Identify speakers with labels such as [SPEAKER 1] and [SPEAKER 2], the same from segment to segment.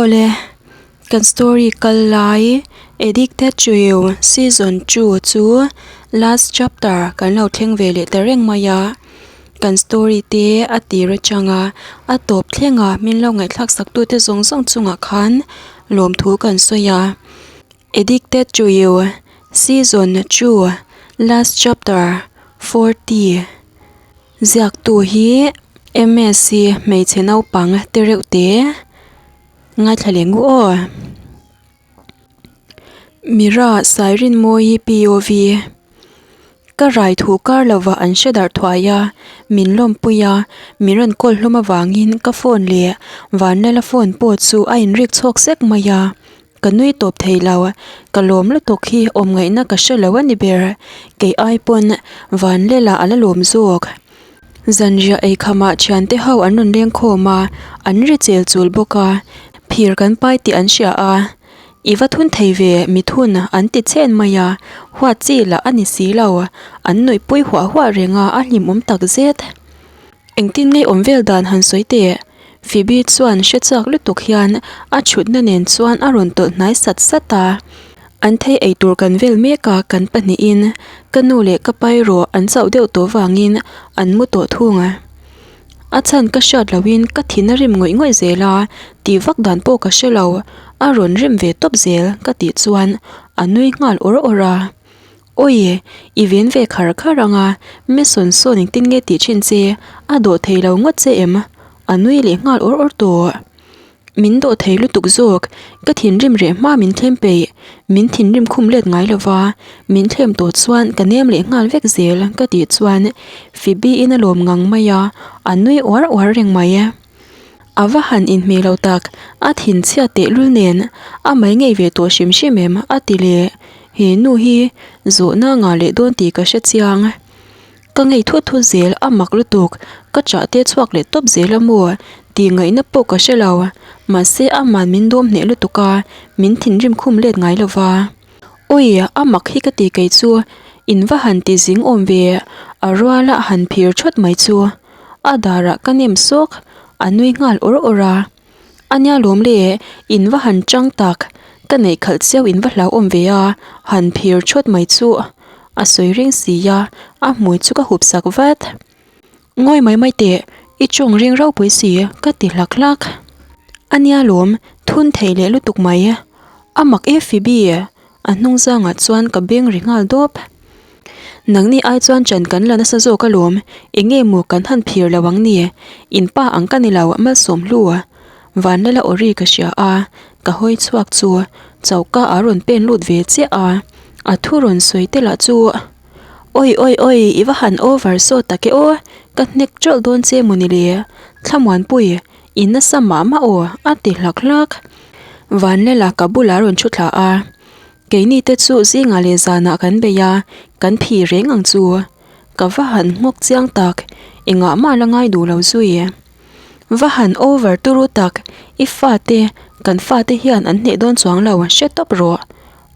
[SPEAKER 1] Awle, kan story kal lai Addicted to You season 2 chu last chapter kan lo thleng ve leh ta reng mai a. Kan story te a tir atanga a tawp thleng a min lo ngaihthlak sak tute zawng zawng chungah khan lawmthu kan sawi a. Addicted to You season 2 last chapter 40. Ziaktu hi MSc hmeichhe naupang te reuh te ngaithla leh ngu aw. Mira Sairinmawii POV Ka rai thu kar lova an hre darh thuai a, min lawmpui a, min rawn call hlawm avangin ka phone leh Vanlala phone pawh chu a inrik chhawk sek mai a. Ka nui tawp thei lo, ka lawm lutuk hi awm ngaihna ka hre lo a ni ber. Kei ai pawn Vanlela a la lawm zawk. Zanriah eikhamah thiante ho an rawn leng khawm a, an ri chel chul bawk a, phir kan pai tih an hria a. I va thun thei ve mithun an ti chen mai a, huat chi lah a ni si lo, an nuihpui huah huah reng a, a hlimawm tak zet. Engtin nge awm vel dan han sawi teh? Phoebe chuan hre chak lutuk hian a thutna nen chuan a rawn tawlh hnai sat sat a. An thei ei tur kan vel mek a, kan pahnihin ka nu leh ka pa erawh an chauh deuh tawh vangin an mu tawh thung a. A chhan ka hriat lohin ka thin a rim ngawih ngawih zel a, tih vak dan pawh ka hre lo, a rawn rim ve tawp zel ka tih chuan a nui nghal awr awr a. Awi, i ven ve khar khar ang a, Mason sawn engtin nge tih thin che, a dawh thei lo ngawt che em? A nui leh nghal awr awr tawh. Min dawh thei lutuk zawk, ka thinrim reh hma min thlem peih, min thinrim khum let ngai lo va, min thlem tawh chuan ka nem leh nghal vek zel ka tih chuan Phoebe in a lawm ngang mai a, a nui uar uar reng mai. A va han inhmeh lo tak, a thinchhiat tehlul nen a mai ngei ve tawh hrim hrim em? a ti leh. He nu hi zawhna ngah leh dawn tih ka hre chiang. Ka ngei thut thut zel a mak lutuk, ka chah te chhuak leh tawp zel a maw tih ngaihna pawh ka hre lo. Mahse aman min dawm hneh lutuk a, min thinrim khum let ngai lo va. Awi, a mak hi ka ti kei chu, in va han ti zing awm ve, a ruala han phir thawt mai chu. A darah ka nem sawk, a nui nghal awr awr a. A nia lawm le, in va han chang tak, ka neih khalh chiau in va hlauhawm ve a, han phir thawt mai chu. A sawi reng si a, a hmui chu ka hup sak vat. Ngawi mai mai teh, i tawng ring ropui si, ka ti hlak hlak. A nia lawm, thun thei leh lutuk mai. A mak e Phoebe, A hnung zangah chuan ka beng ri nghal dawp. Nangni ai chuan chan kan la nasa zawk alawm, eng nge maw kan han phir lo ang ni? In pa ang ka ni lo, malsawm hlu. Vanlala aw ri ka hria a, ka hawi chhuak chu choka a rawn pen lut ve chiah a, a thu rawn sawi te lah chu Awi awi awi i va han over sawt tak e aw, ka hnek tawlh dawn che maw ni le? Thlamuanpui, i nasa mah mah aw a ti hlak hlak. Vanlela ka bulah a rawn thu thla a, keini te chu zingah leh zanah kan bei a, kan phi reng ang chu. Ka va han nghawk chiang tak, engah mah la ngai duh lo zui. Va han over turu tak, i fate, kan fate hian an hneh dawn chuang lo, hre tawp rawh.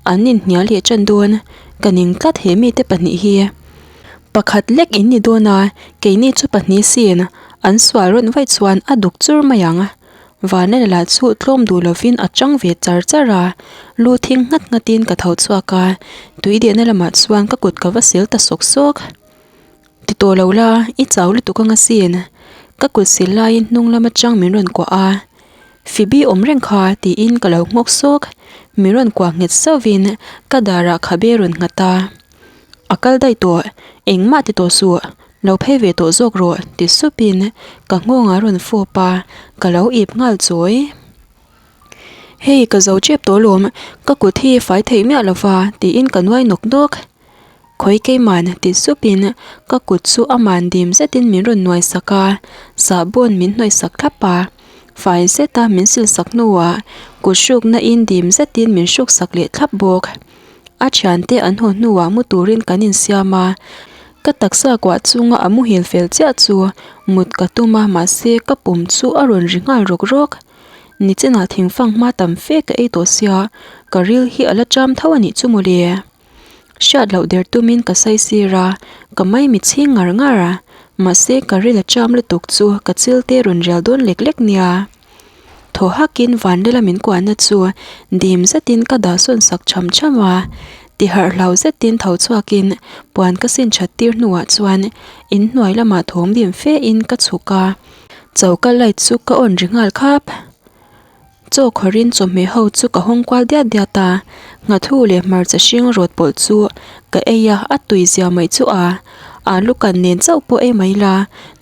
[SPEAKER 1] An inhnial leh tan dawn, ka ning tlat he mite pahnih hi. Pakhat lek in ni dawn a, keini chu pahnih sin, an sual rawn vaih chuan a duk chur mai ang. Vanlala lah chu tlawm duh lovin a chang ve char char a, lu thing nghat nghatin ka tho chhuak a, tui dehna lamah chuan ka kut ka va sil ta sawk sawk. Ti tawh lo la, i chau lutuk anga sin. Ka kut sil laiin hnung lam atang min rawn kuah a, Phoebe awm reng kha tiin ka lo nghawk sawk, min rawn kuah nghet sauhin ka darah khabe rawn nghat a. A kal daih tawh, engmah ti tawh suh, lo phei ve tawh zawk rawh ti supin ka nghawng a rawn fawp a, ka lo ip nghal chawi. Hei ka zo tep tawh lawm, ka kut hi fai theih miah lova tiin ka nuai nawk nawk. Khawi keiman ti supin ka kut chu aman dim zetin min rawn nuai sak a, sahbawn min hnawih sak thlap a, fai zeta min sil sak hnuah kut hrukna in dim zetin min hruk sak leh thlap bawk. A thiante an haw hnuah mu turin kan insiam a, ka taksa kuah chunga a muhil fel chiah chu mut ka tum a mahse ka pum chu a rawn ri nghal rawk rawk. Nichinah thingfang hma tam fe ka ei tawh sia, ka ril hi a la cham tho a nih chu mawle. Hriat loh der tumin ka sai sir a, ka maimi chhing ngar ngar a, mahse ka ril a cham lutuk chu ka chil te rawn rial dawn lek lek nia. Thaw hakin Vanlela min kuahna chu dim zetin ka dah sawn sak cham cham a. Tiharh hlau zetin tho chhuakin puan ka sin that tir hnuah chuan inhnuai lamah thawm dim fe in ka chhuk a. Choka light chu ka on ri nghal khap. Chaw khawrin chawhmeh ho chu ka hawng kual diat diat a, nghathu leh hmarcha hring rawt pawlh chu ka ei a, a tui zia mai chu a, alu kan nen chauh pawh ei mai la,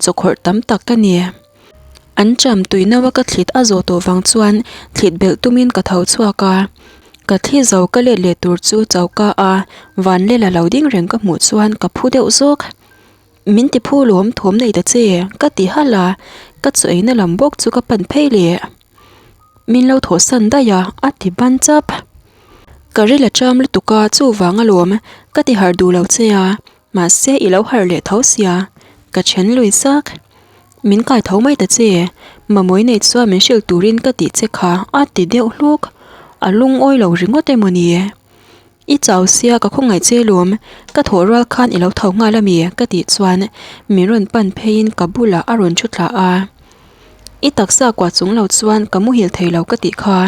[SPEAKER 1] chaw khawrh tam tak ka ni. An cham tui no a ka thlit a zawh tawh vang chuan thlit belh tumin ka tho chhuak a, ka thli zo ka let leh tur chu choka a Vanlela lo ding reng ka hmuh chuan ka phu deuh zawk. Min ti phu lawm thawm nei ta che ka ti halh a, ka chaw eina lam bawk chu ka pan phei leh. Min lo thawh san daih a, a ti ban chap. Ka ril a cham lutuk a chuvang alawm ka ti harh duh lo che a, mahse i lo harh leh tho sia, ka then lui zak. Min kai tho mai ta che, Mamawii nei chuan min hrilh turin ka tih che kha a ti deuh hluk, a lungawi lo ringawt emaw ni? I chau sia ka khawngaih che lawm, ka thawh rual khan i lo tho nghal ami? ka tih chuan min rawn pan pheiin ka bulah a rawn thu thla a. I taksa kuah chung lo chuan ka muhil thei lo ka tih kha.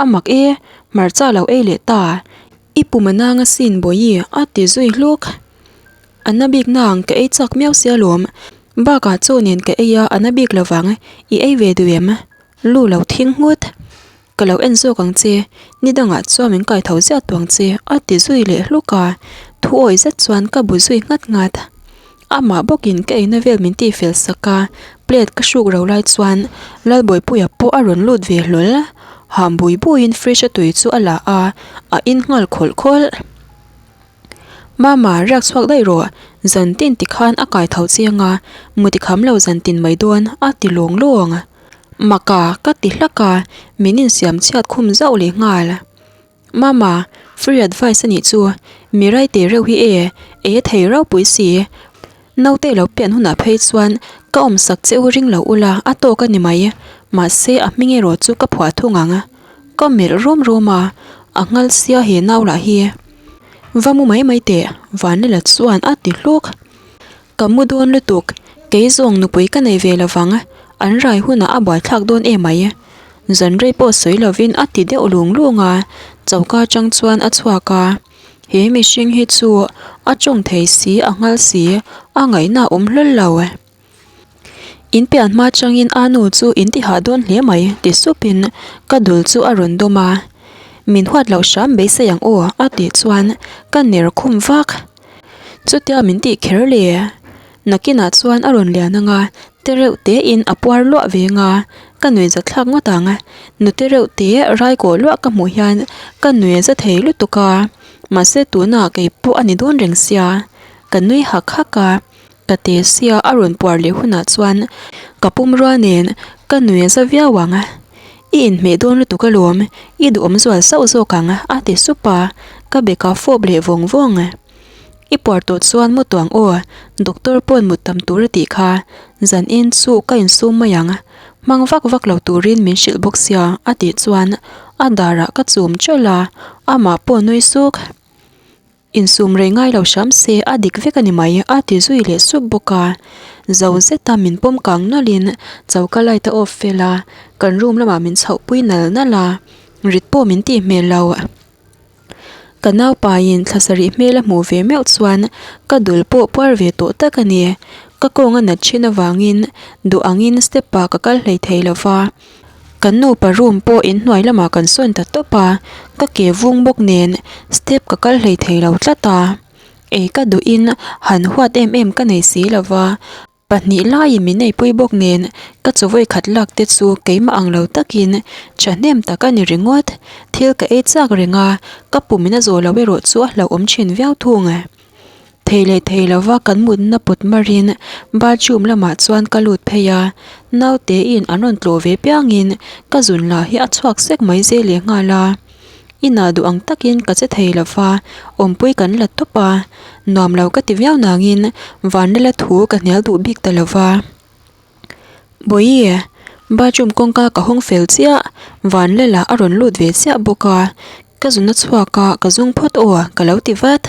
[SPEAKER 1] A mak e, hmarcha lo ei leh ta. I pum a nang asin Bawihi a ti zui hluk. A na bik nang ka ei chak miau sia lawm, bakah chaw nen ka ei a a na bik lovang, i ei ve duh em? Lu lo thing nghut. Ka lo en zawk ang che, ni dangah chuan min kai tho ziah tuang che, a ti zui leh hluk a, thu awi zet chuan ka bu zui nghat nghat. Amah bawkin ka eina vel min tih fel sak a, plate ka hruk ro lai chuan Lalbawipuia pawh a rawn lut ve hlawl. Ham bui buiin fridge a tui chu a la a, a in nghal khawlh khawlh. Mama, riak chhuak daih rawh, zan tin tikhan a kai tho chiang a, muti kham lo zan tin mai dawn, a ti lawng lawng. Maka, ka ti hlak a, min insiam chhiat khum zauh leh nghal. Mama, free advice a nih chu, mi rai teh reuh hi e, ei a thei ropui si. Naute lo pian hunah phei chuan ka awmsak che u ring lo ula a tawk a ni mai, mahse a hming erawh chu ka phuah thung ang. Ka melh rum rum a, a nghal sia he nau lah hi. Va mu mai mai teh, Vanlila chuan a ti hluk. Ka mu dawn lutuk, kei zawng nupui ka nei ve lovang, an rai hunah a buaithlak dawn em mai. Zan rei pawh sawi lovin a ti deuh lung lung a, choka atang chuan a chhuak a. He mihring hi chu a tawng thei si, a nghal si, a ngaihna a awm hlawl lo. In pian hma atangin a nu chu in ti hah dawn hle mai ti supin ka dul chu a rawn dawm a. Min huat loh hram beisei ang aw a tih chuan ka ner khum vak. Chutia min tih kher le. Nakinah chuan a rawn lian ang a, te reuh tein a puar luah ve ang a, ka nui za thlak ngawt ang. Nute reuh te rai kawh luah ka hmuh hian ka nui za thei lutuk a, mahse tunah kei pawh a ni dawn reng sia. Ka nui hak hak a, ka te sia a rawn puar leh hunah chuan ka pumrua nen ka nui za viau ang. I inhmeh dawn lutuk alawm, i duhawm zual sauh zawk ang a ti sup a, ka beka fawp leh vawng vawng. I puar tawh chuan mu tuang aw, doctor pawn mut tam tur a tih kha, zan in chu ka insum mai ang, hmang vak vak lo turin min hrilh bawk sia a tih chuan a darah ka chum chawlh a, amah pawh nui suk. Insum rei ngai lo hram se a dik vek a ni mai a ti zui leh sup bawk a. Zo zeta min pawm kang nawlhin choka light a off fel a, kan room lamah min chhoh pui nal nal a, rit pawh min tih hmel lo. Ka naupaiin thla sarih hmel a hmuh ve meuh chuan ka dul pawh puar ve tawh tak a ni. Ka kawng a nat thin avangin duh angin step ah ka kal hlei thei lo va. Kan nupa room pawh inhnuai lamah kan sawn ta tawp a, ka ke vung bawk nen step ka kal hlei thei lo tlat a, ei ka duhin han huat em em ka nei si lo va, pahnih laiin min neipui bawk nen ka chaw vawi khat lak te chu keimah ang lo takin thahnem tak a ni ringawt, thil ka ei chak reng a, ka pum in a zawh loh erawh chu a hlauhawm thin viau thung. Thei leh thei lova kan mutna pawt marin bathroom lamah chuan ka lut phei a, naute in an rawn tlawh ve piangin ka zun lah hi a chhuak sek mai zel leh nghal a. Inah duh ang takin ka che thei lova, awmpui kan la tawp a, nuam lo ka ti viau nangin vanlala thu ka hnial duh bik ta lova. Bawihi, bathroom kawngka ka hawng fel chiah, van lelah a rawn lut ve chiah bawk a, ka zun a chhuak a, ka zung phawt aw ka lo ti vat.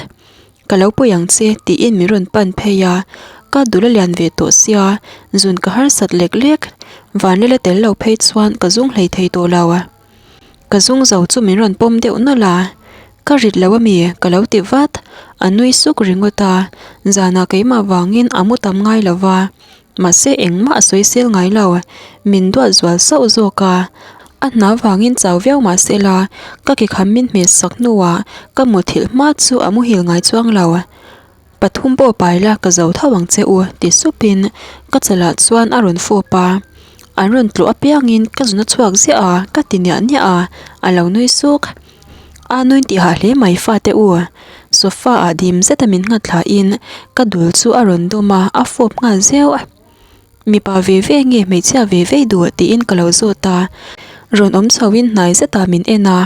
[SPEAKER 1] Ka lo pawi ang che tiin min rawn pan phei a, ka dul a lian ve tawh sia, zun ka harsat lek lek. Vanlel a tel lo phei chuan ka zung hlei thei tawh lo. Ka zung zo chu min rawn pawm deuh nawlh a, Ka rit lo ami? ka lo ti vat. A nui suk ringawt a, zanah keimah vangin a mu tam ngai lo va, mahse engmah a sawi sel ngai lo, min duat zual sauh zawk a. A hna vangin chau viau mah se la, ka ke kham min hmeh sak hnuah ka muthilh hma chu a muhil ngai chuang lo. Pathum pawh pai la ka zo tho ang che u ti supin ka chalah chuan a rawn fawp a, an rawn tlawh apiangin ka zun a chhuak ziah a ka ti niah niah a, a lo nui suk. A nui tih hah hle mai fate u, sofa ah dim zeta min nghat thlain ka dul chu a rawn dawm a, a fawp nghal zeuh. Mipa ve ve nge hmeichhia ve ve duh tiin ka lo zawt a, rawn awm chhoin hnai zetah min en a.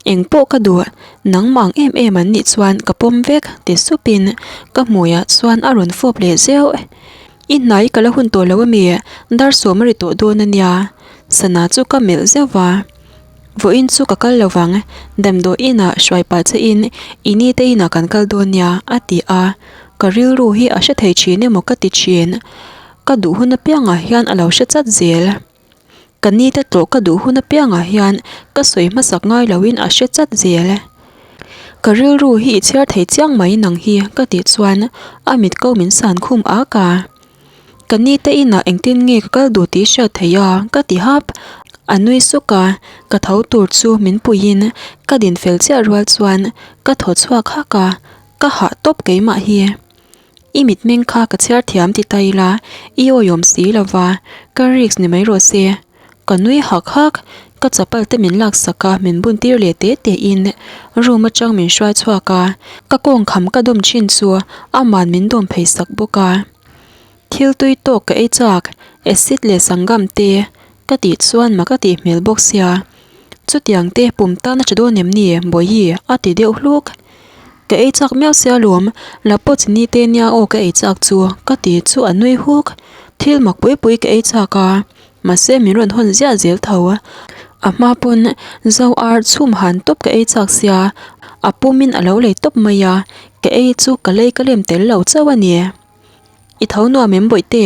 [SPEAKER 1] Eng pawh ka duh, nangmah ang em em an nih chuan ka pawm vek ti supin ka hmuiah chuan a rawn fawp leh zeuh. I hnai ka la hun tawh lo ami, dar sawm a ri tawh dawn a nia. Sana chu ka melh zeuh va. Vawiin chu ka kal lo vang, damdawi inah hruai pah che in i ni te inah kan kal dawn nia a ti a. Ka rilru hi a hre thei thin emaw ka ti thin. Ka duh hun apiangah hian a lo hre chat zel. Ka ni te tlawh ka duh hun apiangah hian ka sawi hmasak ngai loin a hre chat zel. Ka rilru hi i chhiar thei chiang mai nang hi ka tih chuan a mit ko min san khum ak a. Ka ni te inah engtin nge ka kal duh tih hriat theih a ka ti hap. A nui suk a, ka tho tur chu min puiin ka din fel chiah rual chuan ka thaw chhuak hak a, ka hah tawp keimah hi. I mitmeng kha ka chhiar thiam ti ta ila, i awihawm si lo va, ka risk ni mai rawh se. Ka nui hak hak, ka chapal te min laksak a, min bun tir leh te te in room atang min hruai chhuak a, ka kawng kham ka dawm thin chu aman min dawm phei sak bawk a. Thil tui tawk ka ei chak, acid leh sangam te ka tih chuan mak a tih hmel bawk sia. Chutiang te pum tan a tha dawn em ni Bawihi a ti deuh hluk. Ka ei chak miau sia lawm, la pawh chi ni te nia aw ka ei chak chu ka ti chu a nui huk. Thil mak pui pui ka ei chak a, mahse min rawn hawn ziah zel tho. A hma pawn zo ar chhum han tawp ka ei chak sia, a pumin a lo lei tawp mai a, ka ei chu ka lei ka lem tel lo chauh a ni. I tho nuam em bawihte?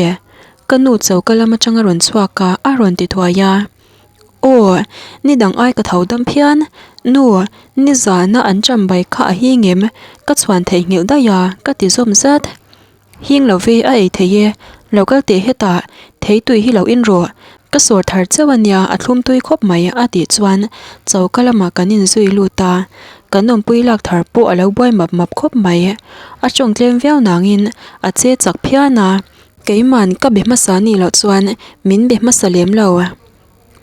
[SPEAKER 1] Ka nu choka lam atang a rawn chhuak a, a rawn ti thuai a. Aw, ni dang ai ka tho dam phian. Nu, ni zana an cham bai kha a hing em? Ka chhuan theihnghilh daih a, ka ti zawm zat. Hing lo ve a ei thei e, lo kal teh hetah, thei tui hi lo in rawh. Ka sawr thar chauh a nia, a thlum tui khawp mai a tih chuan choka lamah kan inzui lut a. Kan awmpui lak thar pawh a lo buai map map khawp mai. A tawng tlem viau nangin a che chak phian a, keiman ka be hmasa nih loh chuan min be hmasa lem lo.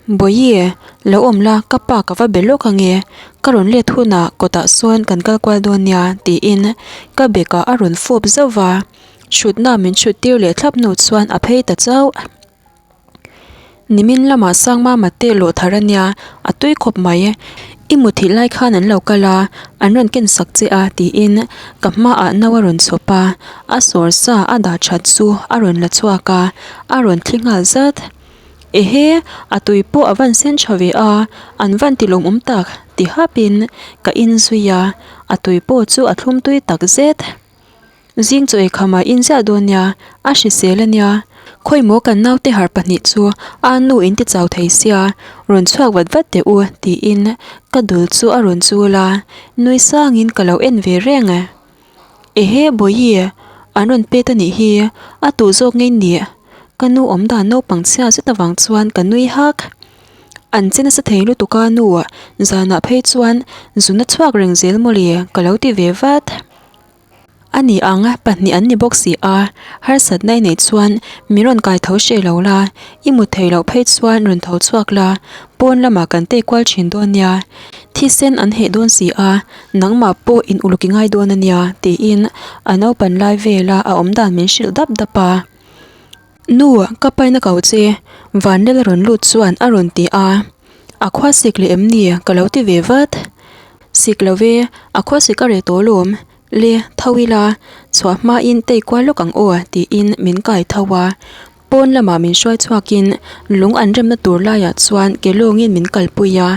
[SPEAKER 1] Bawihi, lo awm la, ka pa ka va be lawk ange, ka rawn let hunah kawtah sawn kan kal kual dawn nia tiin ka bekah a rawn fawp zauh va, hrutna min hrut tir leh thlap hnu chuan a phei ta chauh. Nimin lamah Sangmama te lawh thar a nia, a tui khawp mai. I muthilh lai khan an lo kal a, an rawn ken sak che a tiin ka hmaah no a rawn chhawp a, a sawr sa a dah that chu a rawn la chhuak a, a rawn thli nghal zat. Ehe, a tui pawh a van sen tha ve a, an van ti lawmawm tak ti hapin ka inzui a, a tui pawh chu a thlum tui tak zet. Zing chaw eikham ah in ziah dawn nia, a hrisel a nia. Khawimaw kan naute harh pahnih chu a nu in ti chau thei sia, rawn chhuak vat vat teh u tiin ka dul chu a rawn chul a, nui sangin ka lo en ve reng. Ehe Bawihi, an rawn pet a nih hi, a tuh zawk ngei nih? Ka nu awm dan naupang chhia zet avang chuan ka nui hak. An che nasa thei lutuk a nu, zanah phei chuan zun a chhuak reng zel mawle ka lo ti ve vat. A ni ang, pahnih an ni bawk si a, harsatna i neih chuan min rawn kai tho hreh lo la, i mut theih loh phei chuan rawn tho chhuak la, pawn lamah kan tei kual thin dawn nia, thisen an heh dawn si a, nangmah pawh in uluk i ngai dawn a nia, tiin a naupan lai vela a awmdan min hrilh dap dap a. Nu, ka paina kau che, Vanlel a rawn lut chuan a rawn ti a, a khua sik leh em ni ka lo ti ve vat. Sik lo ve, a khua sik a reh tawh alawm, le tho ila, chhuah hmain tei kual lawk ang aw tiin min kai tho a. Pawn lamah min hruai chhuakin lung an remna tur laiah chuan ke lawngin min kalpui a,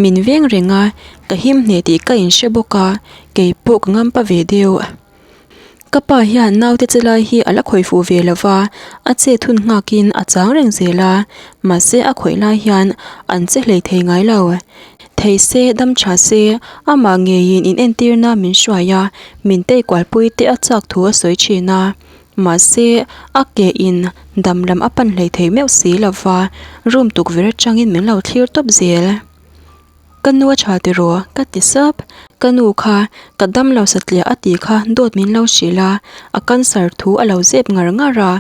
[SPEAKER 1] min veng reng a, ka him hneh tih ka inhre bawk a, keipawh ka ngampa ve deuh. Ka pa hian naute che lai hi a la khawih fuh ve lo va, a chet hun nghakin a chang reng zel a, mahse a khawih lai hian an che hlei thei ngai lo. Thei se, dam tha se, amah ngeiin inentirna min hruai a, min tei kualpui te a chak thu a sawi thin a. Mahse, a ke in dam lam a pan hlei thei meuh si lo va, room tukverh atangin min lo thlir tawp zel. Ka nu a tha tiraw? ka ti sap. Ka nu kha ka damlo satliah a tih kha dawt min lo hrilh a, a cancer thu a lo zep ngar ngar a,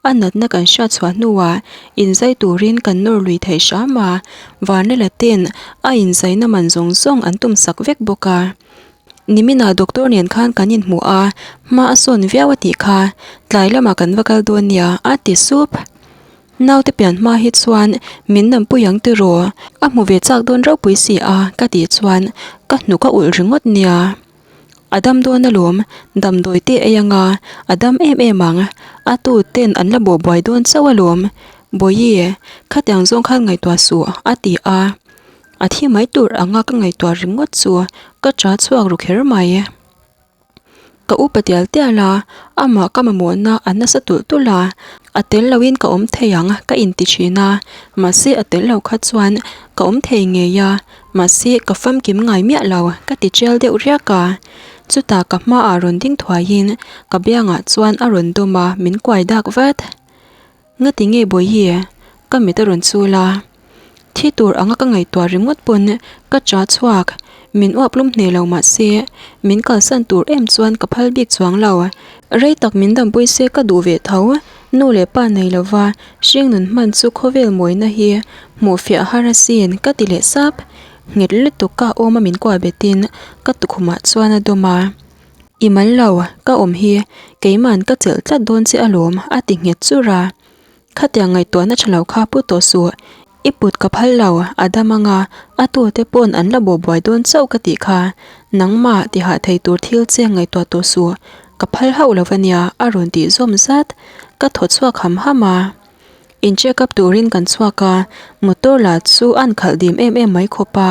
[SPEAKER 1] a natna kan hriat chhuah hnuah inzai turin kan nawr lui theih hram a, Vanlala ten a inzaina man zawng zawng an tum sak vek bawk a. Niminah doctor nen khan kan inhmu a, hma a sawn viau a tih kha, tlai lamah kan va kal dawn nia a ti sup. Naute pian hma hi chuan min nampui ang tiraw? A hmu ve chak dawn ropui si a ka tih chuan ka hnuk a ulh ringawt nia. A dam dawn alawm, damdawi te ei anga a dam em em ang, a tu ten an la bawh buai dawn chauh alawm. Bawihi, khatiang zawng khan ngaihtuah suh a ti a. A thi mai tur anga ka ngaihtuah ringawt chu ka ṭah chhuak ru kher mai. Ka upa tial tial a, amah ka mamawhna a nasa tulh tulh a, a tel loin ka awm thei ang ka inti thin a, mahse a tel lo kha chuan ka awm thei ngei a, mahse ka famkim ngai miah lo ka ti tial deuh riak a. Chutah ka hmaah rawn ding thuaiin ka biangah chuan a rawn dawm a, min kuai dak vat. Ngati nge Bawihi? Ka mit a rawn chul a. Thi tur anga ka ngaihtuah ringawt pawn ka cha chhuak. Min uap lum hneh lo mah se, min kalsan tur em chuan ka phal bik chuang lo. Rei tak min dampui se ka duh ve tho. Nu leh pa nei lova hringnun hman chu khawvel mawina hi hmuh fiah har asin ka ti leh sap. Nghet lutuk ka awm a min kuah betin ka tukhumah chuan a dawm a. I mal lo, ka awm hi keiman ka chelh tlat dawn che alawm a ti nghet chur a. Khatiang ngaihtuahna tha lo kha pu tawh suh, i put ka phal lo, a dam anga a tute pawn an la bawh buai dawn chauh ka tih kha, nangmah tihah thei tur thil che ngaihtuah tawh suh, ka phal hauh lo ania a rawn tih zawm zat, ka thaw chhuak ham ham a. In check up turin kan chhuak a, motor lah chu an khalh dim em em mai khawp a,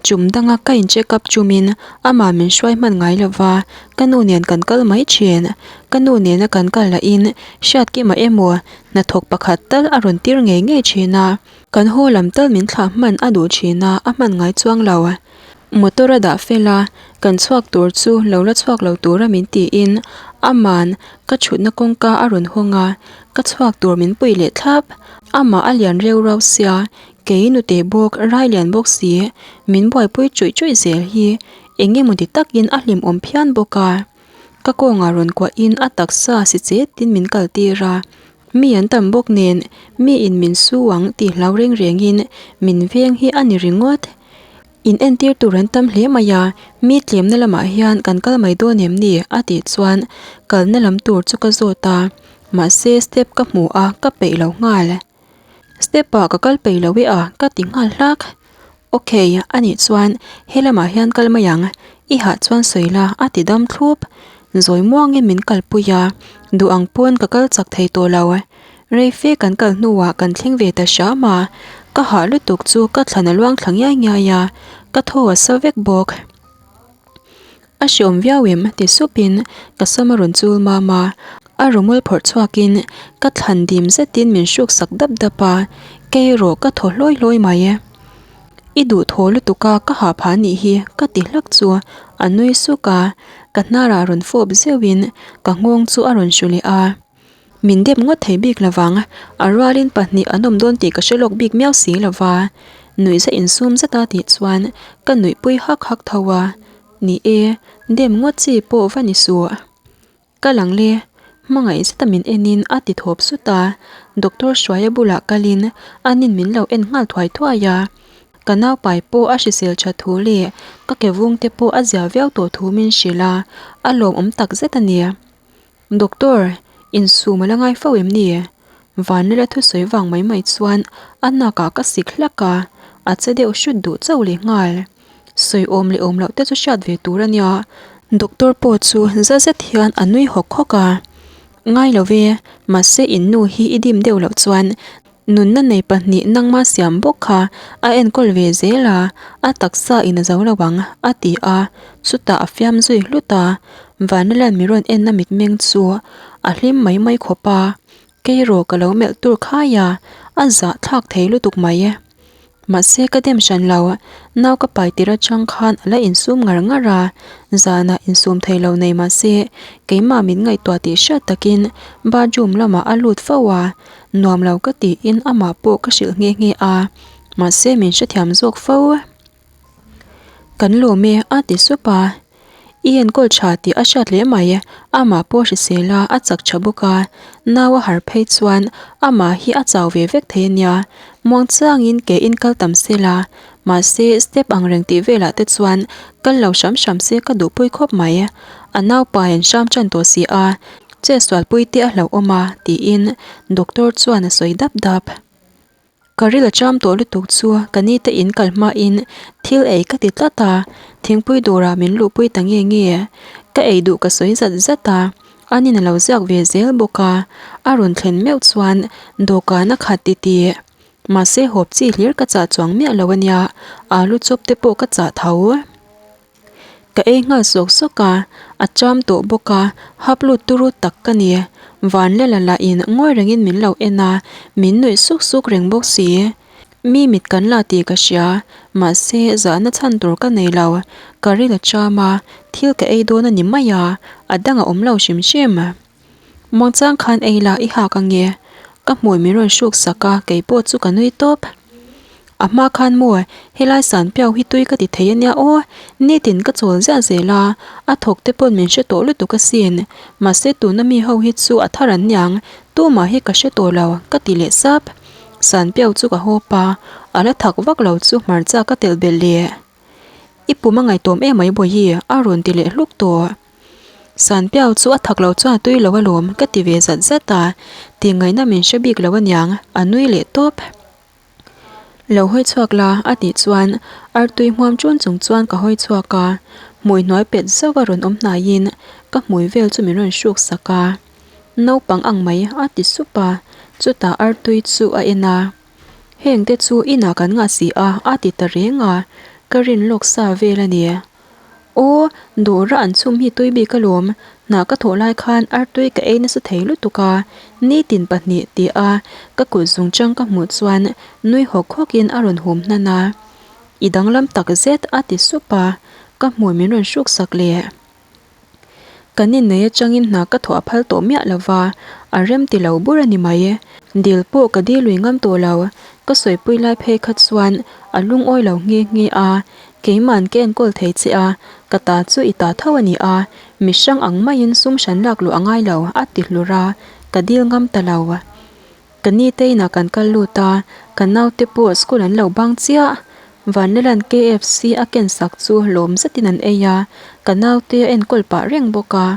[SPEAKER 1] chum danga ka in check up chumin amah min hruai hman ngai lo va, ka nu nen kan kal mai thin. Ka nu nena kan kal lahin Hriatkima emaw hnathawk pakhat tal a rawn tir ngei ngei thin a, kan haw lam tal min thlah hman a duh thin a, a hman ngai chuang lo. Motor a dah fel a, kan chhuak tur chu lo la chhuak lo tura min tiin aman ka thutna kawngka a rawn hawng a, ka chhuak tur min pui leh thlap. Amah a lian reu rau sia, kei nute bawk rai lian bawk si, min buaipui chuih chuih zel hi eng emaw ti takin a hlimawm phian bawk a. Ka kawngah rawn kuahin a taksa si chetin min kaltir a, mi an tam bawk nen miin min su ang tih hlau reng rengin min veng hi a ni ringawt. In entir tur an tam hle mai a, mi tlemna lamah hian kan kal mai dawn em ni? a tih chuan kalna lam tur chu ka zawt a, mahse step ka hmu a, ka peih lo nghal. Step ah ka kal peih lo e a, ka ti nghal hlak. Ok, anih chuan he lamah hian kal mai ang, i hah chuan sawi la a ti dam thlup. Zawi muangin min kalpui a, duh ang pawn ka kal chak thei tawh lo. Rei fe kan kal hnuah kan thleng ve ta hram a, ka hah lutuk chu ka thlan a luang thla ngiai ngiai a, ka thaw a sa vek bawk. A hreawm viau em ti supin ka sam a rawn chul mam a, a rawmawl phawrh chhuakin ka thlan dim zetin min hruk sak dap dap a, kei erawh ka thaw hlawi hlawi mai. I duh thaw lutuk a ka hah phah anih hi ka ti hlak chu a nui suk a, ka hnarah rawn fawp zeuhin ka nghawng chu a rawn hru leh a. Min dep ngawt thei bik lovang, a rualin pahnih an awm dawn tih ka hre lawk bik miau si lova. Nuihza insum zeta tih chuan ka nuihpui hak hak tho a, ni e, dem ngawt chi pawh va ni suh. Ka lang le, hmangaih zeta min enin a ti thawp sut a, Doctor Hruaia bulah kalin anin min lo en nghal thuai thuai a. Ka naupai pawh a hrisel tha thu leh ka ke vung te pawh a zia viau tawh thu min hrilh a, a lawmawm takzet a ni. Doctor, insum a la ngai fo em ni? Vanlala thusawi vang mai mai chuan a nakah ka sik hlak a, a che deuh hrut duh chauh leh nghal. Sawi awm leh awm loh te chu hriat ve tur a nia. Doctor pawh chu za zet hian a nui hawk hawk a. Ngai lo ve, mahse in nu hi i dim deuh loh chuan Nunna nei pahnih nangma siam bawk kha a enkawl ve zel a, a taksa in a zo lo ang, a ti a, chutah a fiam zui hlut a. Vanlalan mi rawn enna mitmeng chu a hlim mai mai khawp a, Keiraw ka lo melh tur khai a, a zah thlak thei lutuk mai. Mahse ka dem hran lo, nau ka pai tir atang khan a la insum ngar ngar a, zanah insum thei lo nei mahse keimah min ngaihtuah tih hriat takin bathroom lamah a lut fo a, nuam lo ka tiin amah pawh ka hrilh nghe nghe a, mahse min hrethiam zawk fo. Kan lawm e a ti sup a, I enkawl tha tih a hriat hle mai, amah pawh hrisel a, a chak tha bawk a, nau a harh phei chuan amah hi a chau ve vek thei a nia, muang chiangin ke in kal tam se la, mahse step ang reng tih velah te chuan kal lo hram hram se ka duhpui khawp mai, a naupa in hram tan tawh si a, chetsualpui te a hlauhawm a tiin doctor chuan a sawi dap dap. Ka ril a cham tawh lutuk chu ka ni te in kal hmain thil ei ka ti tlat a, thingpui dawrah min luhpui ta nge nge. Ka ei duh ka sawi zat zat a, an in a lo ziak ve zel bawk a, a rawn thlen meuh chuan dawhkan a khat titi. Mahse hawp chi hlir ka chah chuang miah lo a nia, alu chawp te pawh ka chah tho. Ka ei nghal sawk sawk a, a cham tawh bawk a, hap lut turu tak ka ni. Vanlela lahin ngawi rengin min lo en a, min nuih suk suk reng bawk si. Mi mit kan la tih ka hria, mahse zahna chhan tur ka nei lo. Ka ril a cham a, thil ka ei dawn a ni mai a, a dang a awm lo hrim hrim. Muangchang khan ei la i hak ange, ka hmui min rawn hruk sak a, kei pawh chu ka nui tawp. A hma khan maw, helai san piau hi tui ka ti thei ania aw, nitin ka chawl ziah zel a, a thawk te pawn min hre tawh lutuk asin, mahse tuna mi ho hi chu a thar an niang, tumah hi ka hre tawh lo, ka ti leh sap. San piau chu ka hawp a, a la thak vak lo chu hmarcha ka telh belh leh. I pum a ngaitawm emai Bawihi, a rawn ti leh hluk tawh. Sanpiau chu a thak lo chuan a tui lo alawm ka ti ve zat zat a, tih ngaihna min hre bik lo aniang, a nui leh tawp. Lo hawi chhuak la a tih chuan artui hmuam ṭun chung chuan ka hawi chhuak a, hmui hnuai pet zauh a rawn awm hnaiin ka hmui vel chu min rawn hruk sak a, Naupang ang mai a ti sup a, chutah artui chu a en a. Heng te chu inah kan ngah si a a ti ta reng a, ka rin lawk sa vel a ni. Aw, dawra an chhum hi tui bik alawm, hna ka thawh lai khan artui ka ei nasa thei lutuk a, nitin pahnih ti a ka kut zung chang ka hmuh chuan nui hawk hawk in a rawn hum hnan a. I danglam tak zet a ti sup a, ka hmui min rawn hruk sak leh. Kan innei atangin hna ka thawh a phal tawh miah lo va, a rem ti lo bur a ni mai. Dil pawh ka dil lui ngam tawh lo, ka sawipui lai phei kha chuan a lungawi lo nghe nghe a, Keima'n ka enkawl thei che a, ka ta chu i ta tho a ni a, mi hrang ang maiin sum hran lak luh a ngai lo, a ti hlur a, ka dil ngam ta lo. Ka ni te inah kan kal lut a, ka naute pawh school an lo bang chiah. Vanlela'n KFC a ken sak chu lawm zetin an ei a, ka naute a enkawl pah reng bawk a,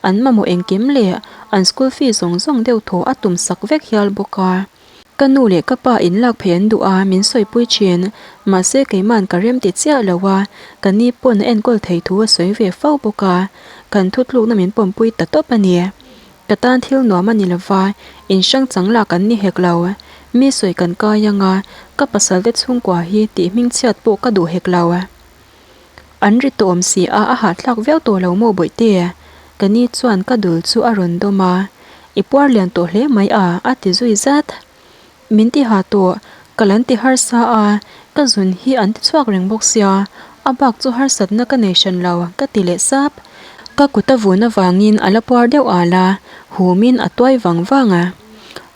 [SPEAKER 1] an mamawh engkim leh an school fee zawng zawng deuh thaw a tum sak vek hial bawk a. Ka nu leh ka pa in lak phei an duh a, min sawipui thin. Mahse keima'n ka rem ti chiah lo a, ka ni pawn a enkawl thei thu a sawi ve fo bawk a, kan thutlukna min pawmpui ta tawp a ni. Ka tan thil nuam a ni lo va, in hrang chang lak an ni hek lo. Mi sawi kan kai ang a, ka pasal te chhungkua hi tih hmingchhiat pawh ka duh hek lo. An ri tawh awm si a, a hahthlak viau tawh lo maw Bawihte? Ka ni chuan ka dul chu a rawn dawm a, I puar lian tawh hle mai a, a ti zui zat. Min ti ha tawh, ka lan ti harsa a, ka zun hi an ti chhuak reng bawk sia, a bak chu harsatna ka nei hran lo, ka ti leh sap. Ka kut a vun avangin a la puar deuh al a, humin a tuai vang vang a.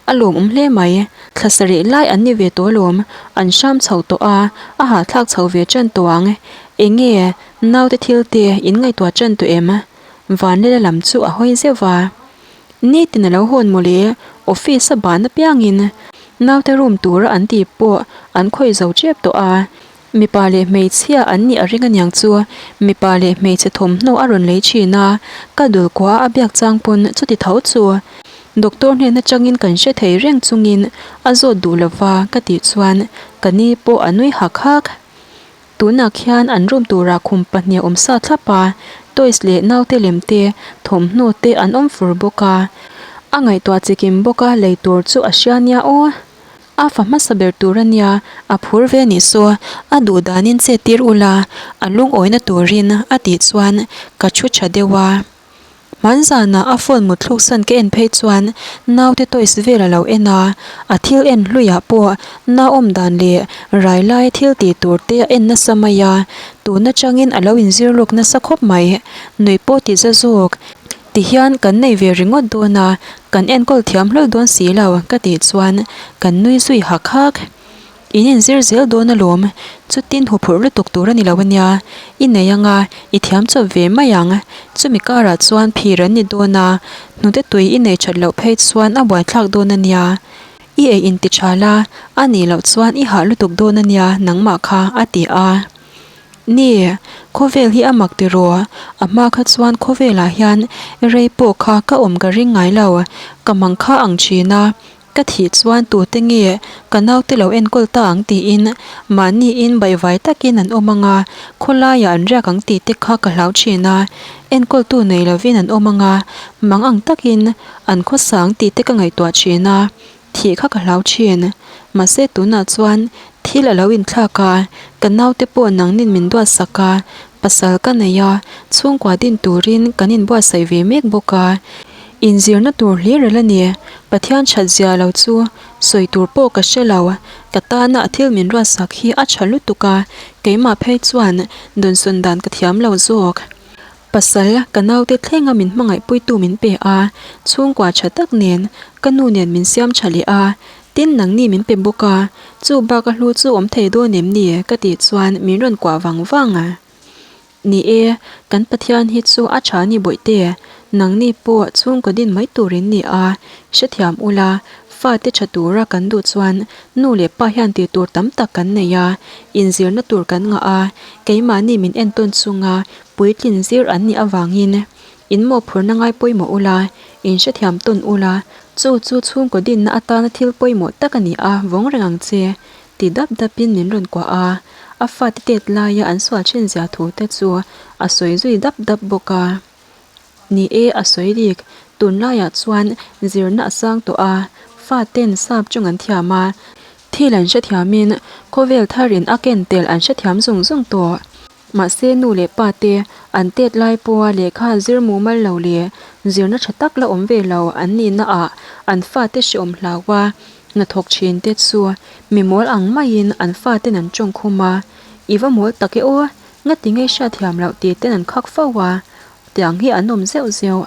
[SPEAKER 1] A lawmawm hle mai, thla sarih lai an ni ve tawh alawm, an hram chho tawh a, a hahthlak chho ve ṭan tawh ang. Enge, naute thil te in ngaihtuah ṭan tawh em? Vanlela lam chu a hawi zeuh va. Nitin a lo hawn mawle, office a ban apiangin naute room tura an tih pawh an khawih zo ṭep tawh a. Mipa leh hmeichhia an nih a ring aniang chu mipa leh hmeichhe thawmhnaw a rawn lei thin a, ka dul kua a biak chang pawn chuti tho chu doctor hnen atangin kan hre thei reng chungin a zawt duh lova ka tih chuan ka ni pawh a nui hak hak. Tunah khian an room turah khum pahnih a awm sa thlap a, toys leh naute lem te, thawmhnaw te an awm fur bawk a. A ngaihtuah chikim bawk a lei tur chu a hria nia aw. A fa hmasa ber tur a nia, a phur ve nih saw, a duh danin chet tir ula, a lungawina turin a tih chuan ka thu tha deuh a. Hmanzanah a phone mutthluk san ka en phei chuan naute toys vel a lo en a, a thil en hluiah pawh nau awm dan leh rai laia thil tih tur te a en nasa mai a, tun atangin a lo inzir lawk nasa khawp mai. Nuih pawh ti za zawk. Tihian kan nei ve ringawt dawn a, kan enkawl thiam hlawl dawn si lo ka tih chuan kan nui zui hak hak. In inzir zel dawn alawm, chutin huphurh lutuk tur a ni lo ania, i nei anga i thiam chawp ve mai ang, chumi karah chuan phir an ni dawn a, hnute tui i nei that loh phei chuan a buaithlak dawn ania, i ei inti tha la, a nih loh chuan i hah lutuk dawn ania nangmah kha a ti a. Ni, khawvel hi a mak tiraw, a hma kha chuan khawvelah hian rei pawh kha ka awm ka ring ngai lo, ka mang kha ang thin a, Ka thih chuan tute nge ka naute lo enkawl ta ang tiin mahniin baihvai takin an awm ang a, khawlaiah an riak ang tih te kha ka hlau thin a, enkawltu nei lovin an awm ang a, mang ang takin an khawsa ang tih te ka ngaihtuah thin a, thih kha ka hlau thin. Mahse tunah chuan thil a lo inthlak a, ka naute pawh nangnin min duatsak a, pasal ka nei a, chhungkua din turin kan inbuatsaih ve mek bawk a. Inzirna tur hlir a la ni. Pathian that zia lo chu sawi tur pawh ka hre lo. Ka tana a thil min ruatsak hi a tha lutuk a, keimah phei chuan dawnsawn dan ka thiam lo zawk. Pasal, ka naute thlenga min hmangaihpuitu min pe a, chhungkua tha tak nen ka nu nen min siam tha leh a, tin nangni min pe bawk a, chu bak a hlu chu awm thei dawn em ni? ka tih chuan min rawn kuah vang vang a. Ni e, kan Pathian hi chu a tha ni bawihte, nangni pawh chhungkaw din mai tur in ni a, hrethiam ula, fate tha tura kan duh chuan nu leh pa hian tih tur tam tak kan nei a, inzirna tur kan ngah a, keimahni min entawn chunga puitlin zir an nih avangin in mawhphurhna ngai pawimawh ula, in hrethiam tawn ula, chu chu chhungkaw dinna atana thil pawimawh tak a ni a, vawng reng ang che. Ti dap dapin min rawn kuah a, a fate tet laia an sual thin zia thu te chu a sawi zui dap dap bawk a. Ni e, a sawi dik, tunlaiah chuan zirna a sang tawh a, faten sap chung an thiam a, thil an hrethiamin khawvel tharin a ken tel an hrethiam zung zung tawh. Mahse nu leh pa te an tet lai pawha lehkha zir mumal lo leh zirna tha tak la awm ve lo an nihna ah an fate hreawm hlau a, hnathawk thin te chu mi mawl ang maiin an faten an tawng khum a, I va mawl tak e aw, ngati ngei hriatthiam loh tih ten an khak fo a, tiang hi an awm zeuh zeuh.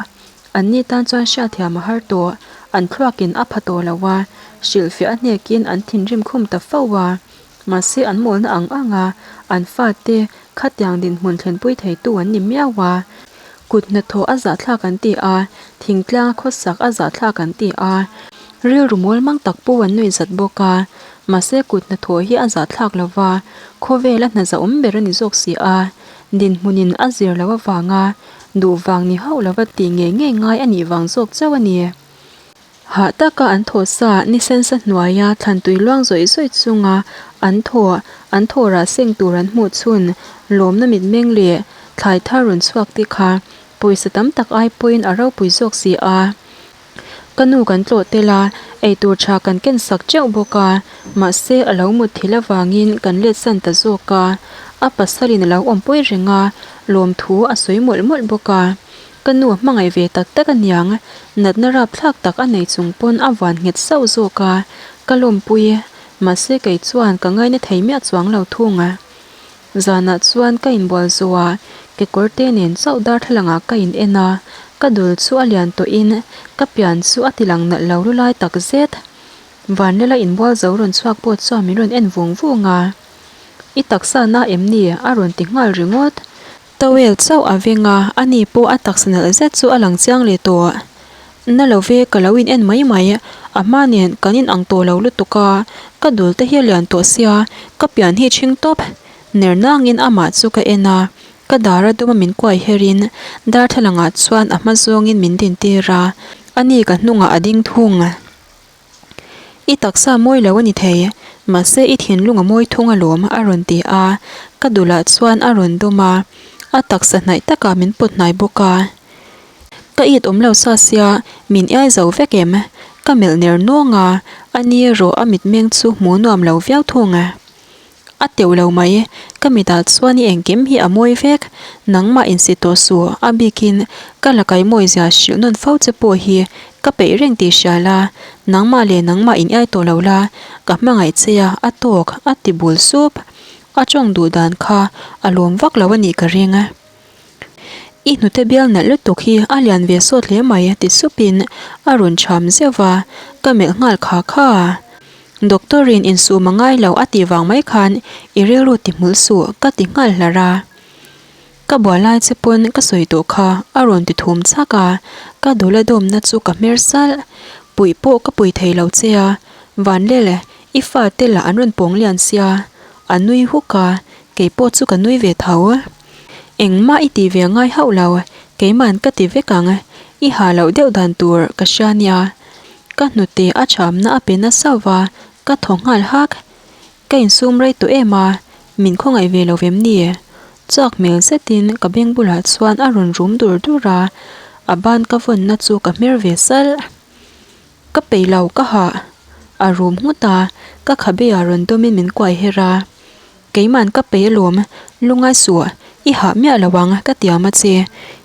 [SPEAKER 1] Anni tan chuan hriatthiam a har tawh, an thluakin a pha tawh lo a, hrilhfiah a hnekin an thinrim khum ta fo a. Mahse an mawlna ang ang a, an fate khatiang dinhmun thlenpui theitu an ni miau a. Kut hnathawh a zahthlak an ti a, thingtlang a khawsak a zahthlak an ti a, rilru mawl mang tak pawh an nuih zat bawk a. Mahse kut hnathawh hi a zahthlak lo va, khawvel a hna zahawm ber a ni zawk si a. Dinhmunin a zir loh avanga duh vang ni hauh lova tih ngei ngei ngai a nih vang zawk chauh a ni. Hah taka an thaw sa ni sensa hnuaia thlan tui luang zawih zawih chunga an thaw an thaw rah seng tur an hmuh chhun lawmna mitmeng leh thlai thar rawn chhuak te kha pawisa tam tak ai pawhin a ropui zawk si a. Ka nu kan tlawh tel a, eitur tha kan ken sak teuh bawk a, mahse a lo mut thil avangin kan let san ta zawk a, a pasalin a lo awmpui reng a, lawmthu a sawi mawlh mawlh bawk a. Ka nu a hmangaih ve tak tak aniang, natna rapthlak tak a nei chung pawn a vuan nghet sauh zawk a, ka lawmpui, mahse kei chuan ka ngaina thei miah chuang lo thung a. Zanah chuan ka inbual zawh a, kekawr te nen chauh darthlalang ah ka in en a, ka dul chu a lian tawh in ka pian chu a ti lang nalh lo lu lai tak zet. Vanlela inbual zo rawn chhuak pawh chuan min rawn en vung vung a, I taksa na em ni? a rawn ti nghal ringawt. Towel chauh a veng a, ani pawh a taksa nalh zet chu a lang chiang leh tawh. Na lo ve, ka lo in en mai mai, a hma nen kan in ang tawh lo lutuk a, ka dul te hi a lian tawh sia, ka pian hi ṭhing tawp. Ner nangin amah chu ka en a, ka dar a duma min kuai her in darthlalang ah chuan a hma zawngin min din tir a, ani ka hnungah a ding thung. I taksa mawi lo a ni thei, mahse i thinlung a mawi thung alawm a rawn ti a, ka dulah chuan a rawn dawm a, a taksa hnaih takah min pawt hnai bawk a. Ka it awm lo sa sia, min iai zo vek em? Ka melh ner nawng a, a ni erawh a mitmeng chu hmuh nuam lo viau thung. A teuh lo mai, ka mitah chuan i engkim hi a mawi vek, nangmah insi tawh suh, a bikin ka lakai mawizia hrilh nawn fo che pawh hi ka peih reng tih hria la, nangmah leh nangmah in iai tawh lo la, ka hmangaih che a, a tawk, a ti bul sup. A tawng duh dan kha a lawm vak lo a nih ka ring. I hnute bial nalh lutuk hi a lian ve sawt hle mai ti supin a rawn cham zeuh va, ka melh nghal kha kha. Doctor in insum a ngai lo a tih vang mai khan i rilru ti hmul suh ka ti nghal hlar a. Ka buai lai che pawn ka sawi tawh kha a rawn ti thum chak a, ka dawla dawmna chu ka hmer salh. Puih pawh ka pui thei lo che a, Vanlel i fate lah an rawn pawng lian sia, a nui huk a, kei pawh chu ka nui ve tho. Engmah i tih ve ngai hauh lo, keiman ka ti vek ang, i ha loh deuh dan tur ka hria nia. Ka hnute a thamna a pe nasa va, ka thaw nghal hak. Ka insum rei tawh em a, min khawngaih ve lo vem ni? Chak hmel zetin ka beng bulah chuan a rawn rum dur dur a, a ban ka vawnna chu ka hmer ve salh. Ka peih lo, ka hah. A rum nghut a, ka khabe ah rawn dawmin min kuai her a. Keiman ka peih alawm, lungai suh, i hah miah lo ang ka tiam a che,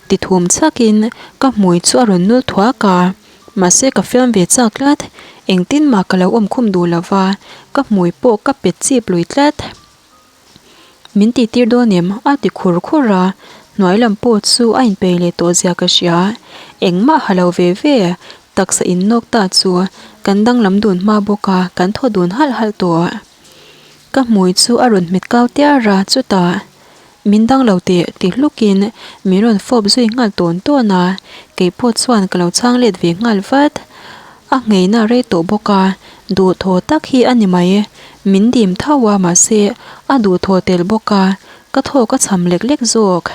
[SPEAKER 1] ti thum chhakin ka hmui chu a rawn nul thuak a, mahse ka fiam ve chak tlat, engtin mah ka lo awm khum duh lo va, ka hmui pawh ka pet chip lui tlat. Min tih tir dawn em? a ti khur khur a, hnuai lam pawh chu a inpei leh tawh zia ka hria, engmah ha lo ve ve, taksa innawk ta chu kan danglam dun hma bawk a, kan thaw dun halh halh tawh. Ka hmui chu a rawn hmet kau tiar a, chutah, Min dang lo teh, ti hlukin min rawn fawp zui nghal tawn tawn a, kei pawh chuan ka lo chhang let ve nghal vat. A ngheina rei tawh bawk a, duhthaw tak hi a ni mai. Min dim tho a, mahse, a duhthaw tel bawk a, ka thawk a cham lek lek zawk.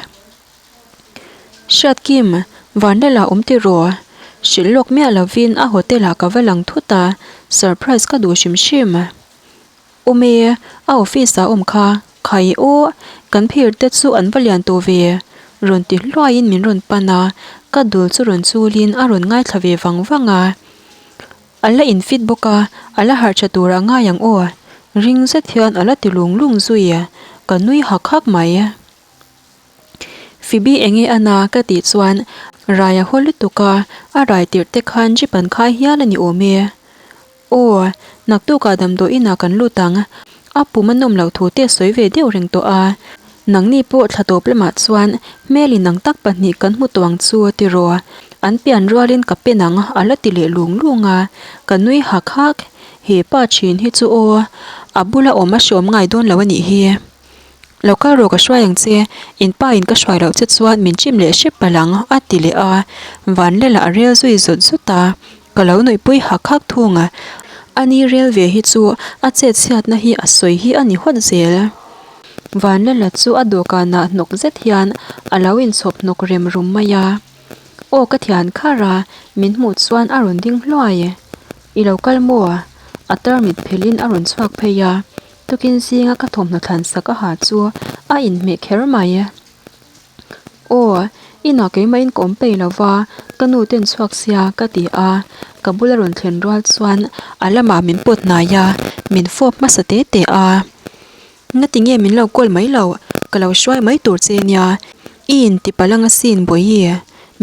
[SPEAKER 1] Hriatkim, Vanlala awm ti rawh. Hrilh lawk miah lovin a hotel ah ka va lang thut a, surprise ka duh hrim hrim. Awm e, a office ah awm kha, khai aw, kan phir te chu an va lian tawh ve, rawn ti hluaiin min rawn pan a, ka dul chu rawn chulin a rawn ngaithla ve vang vang a. A la in fit bawk a, a la harh tha tur a ngai ang aw, ring zet hian a la ti lung lung zui, ka nui hak hak mai. Phoebe enge a na ka tih chuan rai a haw lutuk a, a rai tirh te khan jeep an khai hial a ni awm e. Aw, naktukah damdawi inah kan lut ang, a pum a nawm loh thu te sawi ve deuh reng tawh a, nangni pawh thla tawp lamah chuan hmel inang tak pahnih kan hmu tawh ang chu tiraw, an pian rualin ka pen ang a la ti leh lung lung a, ka nui hak hak, he pa thin hi chu aw, a bula awm a hreawm ngai dawn lo a nih hi. Lo kal rawh ka hruai ang che, in pa in ka hruai loh che chuan min chim leh hrep palh ang a ti leh a, Vanlela a rel zui zawt zawt a, ka lo nuihpui hak hak thung a, ani rel ve hi chu a chet chhiatna hi a sawi hi a ni hawt zel. Vanlela chu a dawhkanah hnawk zet hian a lo inchhawp hnawk rem rum mai a, Aw ka thian khar a, min hmuh chuan a rawn ding hluai. I lo kal maw? A tarmit phelhin a rawn chhuak phei a. Tukin zinga ka thawmhnaw thlan sak a ha chu a inhmeh kher mai. Aw, inah keimahin ka awm peih lo va, ka nu ten chhuak sia ka ti a, ka bula rawn thlen rual chuan a lamah min pawt hnai a, min fawp hmasa te te a. Ngati nge min lo call mai lo, ka lo hruai mai tur che nia, i inti palang asin Bawihi,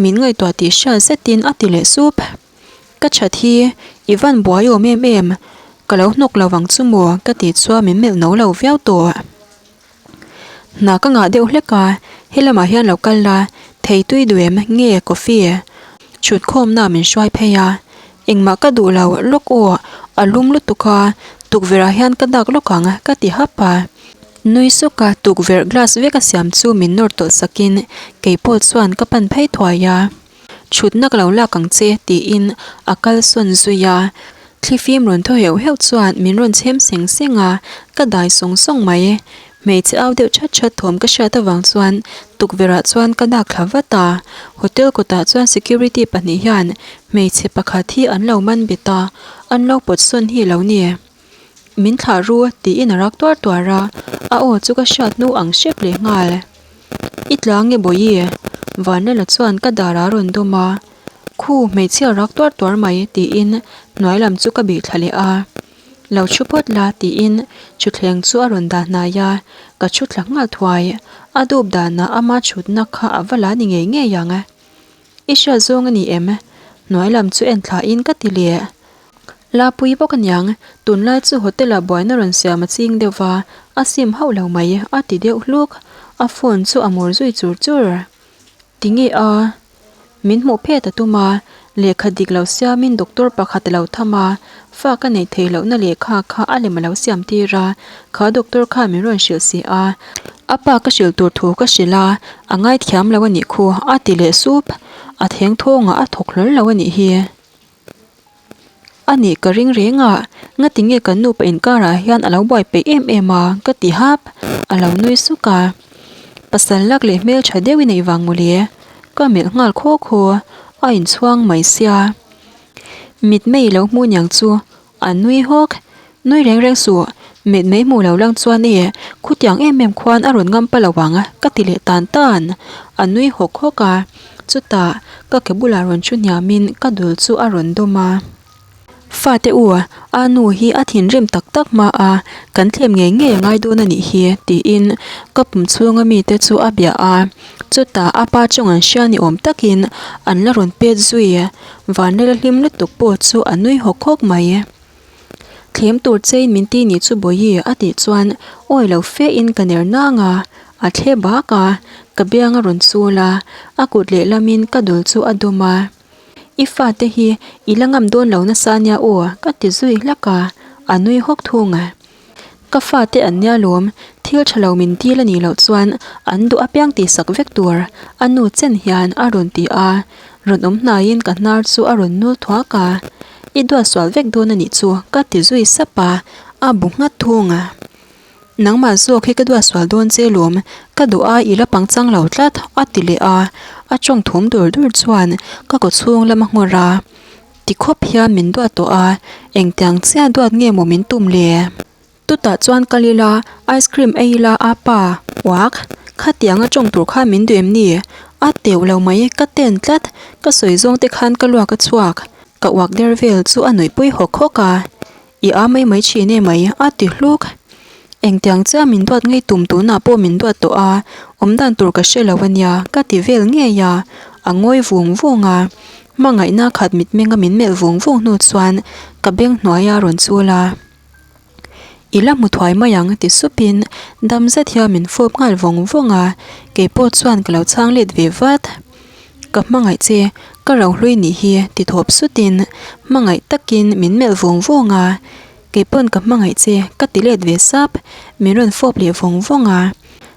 [SPEAKER 1] min ngaihtuah tih hriat zetin a ti leh sup. Ka that hi i van buai awm em em, ka lo hnawk lo vang chu maw ka tih chuan min melh no lo viau tawh. Hna ka ngah deuh hlek a, helamah hian lo kal la, thei tui duh em nge coffee chhut khawmna min hruai phei a, engmah ka duh lo lawk aw, a lum lutuk a, tukverh ah hian ka dak lawk ang ka ti hap a. Nui suk a tukverh glass vek a siam chu min nawr tawlh sakin keipawh chuan ka pan phei thuai a. Chhutna ka lo lak ang che tiin a kal sawn zui a, thlifim rawn thaw heuh heuh chuan min rawn chhem seng seng a, ka dai sawng sawng mai. Hmeichhe au deuh that that thawm ka hriat avang chuan tukverh ah chuan ka dak thla vat a, hotel kawtah chuan security pahnih hian hmeichhe pakhat hi an lo man bet a, an lo pawt sawn hi lo ni. Min thlah ru tiin a rak tuar tuar a, a aw chu ka hriat hnu ang hrep leh nghal. I tla nge Bawihi? Vanlala chuan ka dar a rawn dawm a, Khu, hmeichhia rak tuar tuar mai tiin hnuai lam chu ka bih thla leh a. Lo thu phawt la tiin thutthleng chu a rawn dah hnai a, ka thu thla nghal thuai. A dup danah ama thutna kha a va la ni ngei ngei ang. I hriat zawng a ni em? Hnuai lam chu en thlain ka ti leh. Lapui bawk aniang, tunlai chu hotel-ah buaina rawn siam a ching deuh va, a sim hauh lo mai, a ti deuh hluk. A phone chu a mur zui chur chur. Tinge a? Min hmuh phet a tum a, lehkha dik lo siamin doctor pakhat a lo tham a, fa ka neih theih lohna lehkha kha a lem a lo siam tir a, kha doctor khan min rawn hrilh si a, a pa ka hrilh tur thu ka hrilh a, a ngaithiam lo a nih khu, a ti leh sup. A theng thawngah a thawk hlawl lo a nih hi. A nih ka ring reng a, ngati nge kan nupa inkarah hian a lo buai peih em em a ka ti hap, a lo nui suk a. Pasal lak leh hmeltha deuh i neih vang mawle, ka melh nghal khaw khaw, a inchhuang mai sia. Mitmei lo hmu niang chu A nui hawk. Nui reng reng suh, mit mai hmuh lo lang chuan e, khutiang em em khuan a rawn ngam pa lo ang, ka ti leh tan tan. A nui hawk hawk a, chutah ka ke bulah rawn thu hniamin ka dul chu a rawn dawm a. Fate u, a nu hi a thinrim tak tak hma a, kan thlem ngei ngei a ngai dawn a nih hi, tiin ka pum chhunga mite chu a bia a. Chutah a pa chawng an hria ni awm takin an la rawn pet zui. Vanlal hlim lutuk pawh chu a nui hawk hawk mai. Thlem tur chein min ti ni chu Bawihi a tih chuan awi lo fe in ka ner nang a, a thle bak a, ka biang a rawn chul a, a kut lehlamin ka dul chu a dawm a. I fate hi i la ngam dawn lo nasa nia aw ka ti zui hlak a, a nui hawk thung a. Ka fate an nia lawm, thil tha lo min dil a nih loh chuan an duh apiang tihsak vek tur a nu chen hian a rawn ti a, rawn awm hnaiin ka hnar chu a rawn nul thuak a, I duat sual vek dawn a nih chu ka ti zui sap a, a bu nghat thung a. Nangmah zawk hi ka duat sual dawn che lawm, ka duh ai i la pangchang lo tlat a ti leh a, a tawng thum dur dur chuan ka kawchhung lam a nghawr a. Ti khawp hian min duat tawh a, engtiang chiah duat nge maw min tum le? Tutah chuan kal ila, ice cream ei ila a pa, uak, khatiang a tawng tur khan min duh em ni? A teuh lo mai, ka ten tlat, ka sawi zawng te khan ka luak a chhuak, ka uak der vel chu a nuihpui hawk hawk a. I a mai mai thin e mai, a ti hluk. Engtiang chiah min duat ngei tum tunah pawh min duat tawh a, awmdan tur ka hre lo a nia, ka ti vel ngei a, a ngawi vung vung a. Hmangaihna khat mitmenga min melh vung vung hnu chuan ka beng hnuai a rawn chul a. I la hmu thuai mai ang ti supin dam zet hian min fawp nghal vawng vawng a, keipawh chuan ka lo chhang let ve vat. Ka hmangaih che, ka rohlui nih hi ti thawp sutin hmangaih takin min melh vawng vawng a, keipawn ka hmangaih che ka ti let ve sap, min rawn fawp leh vawng vawng a,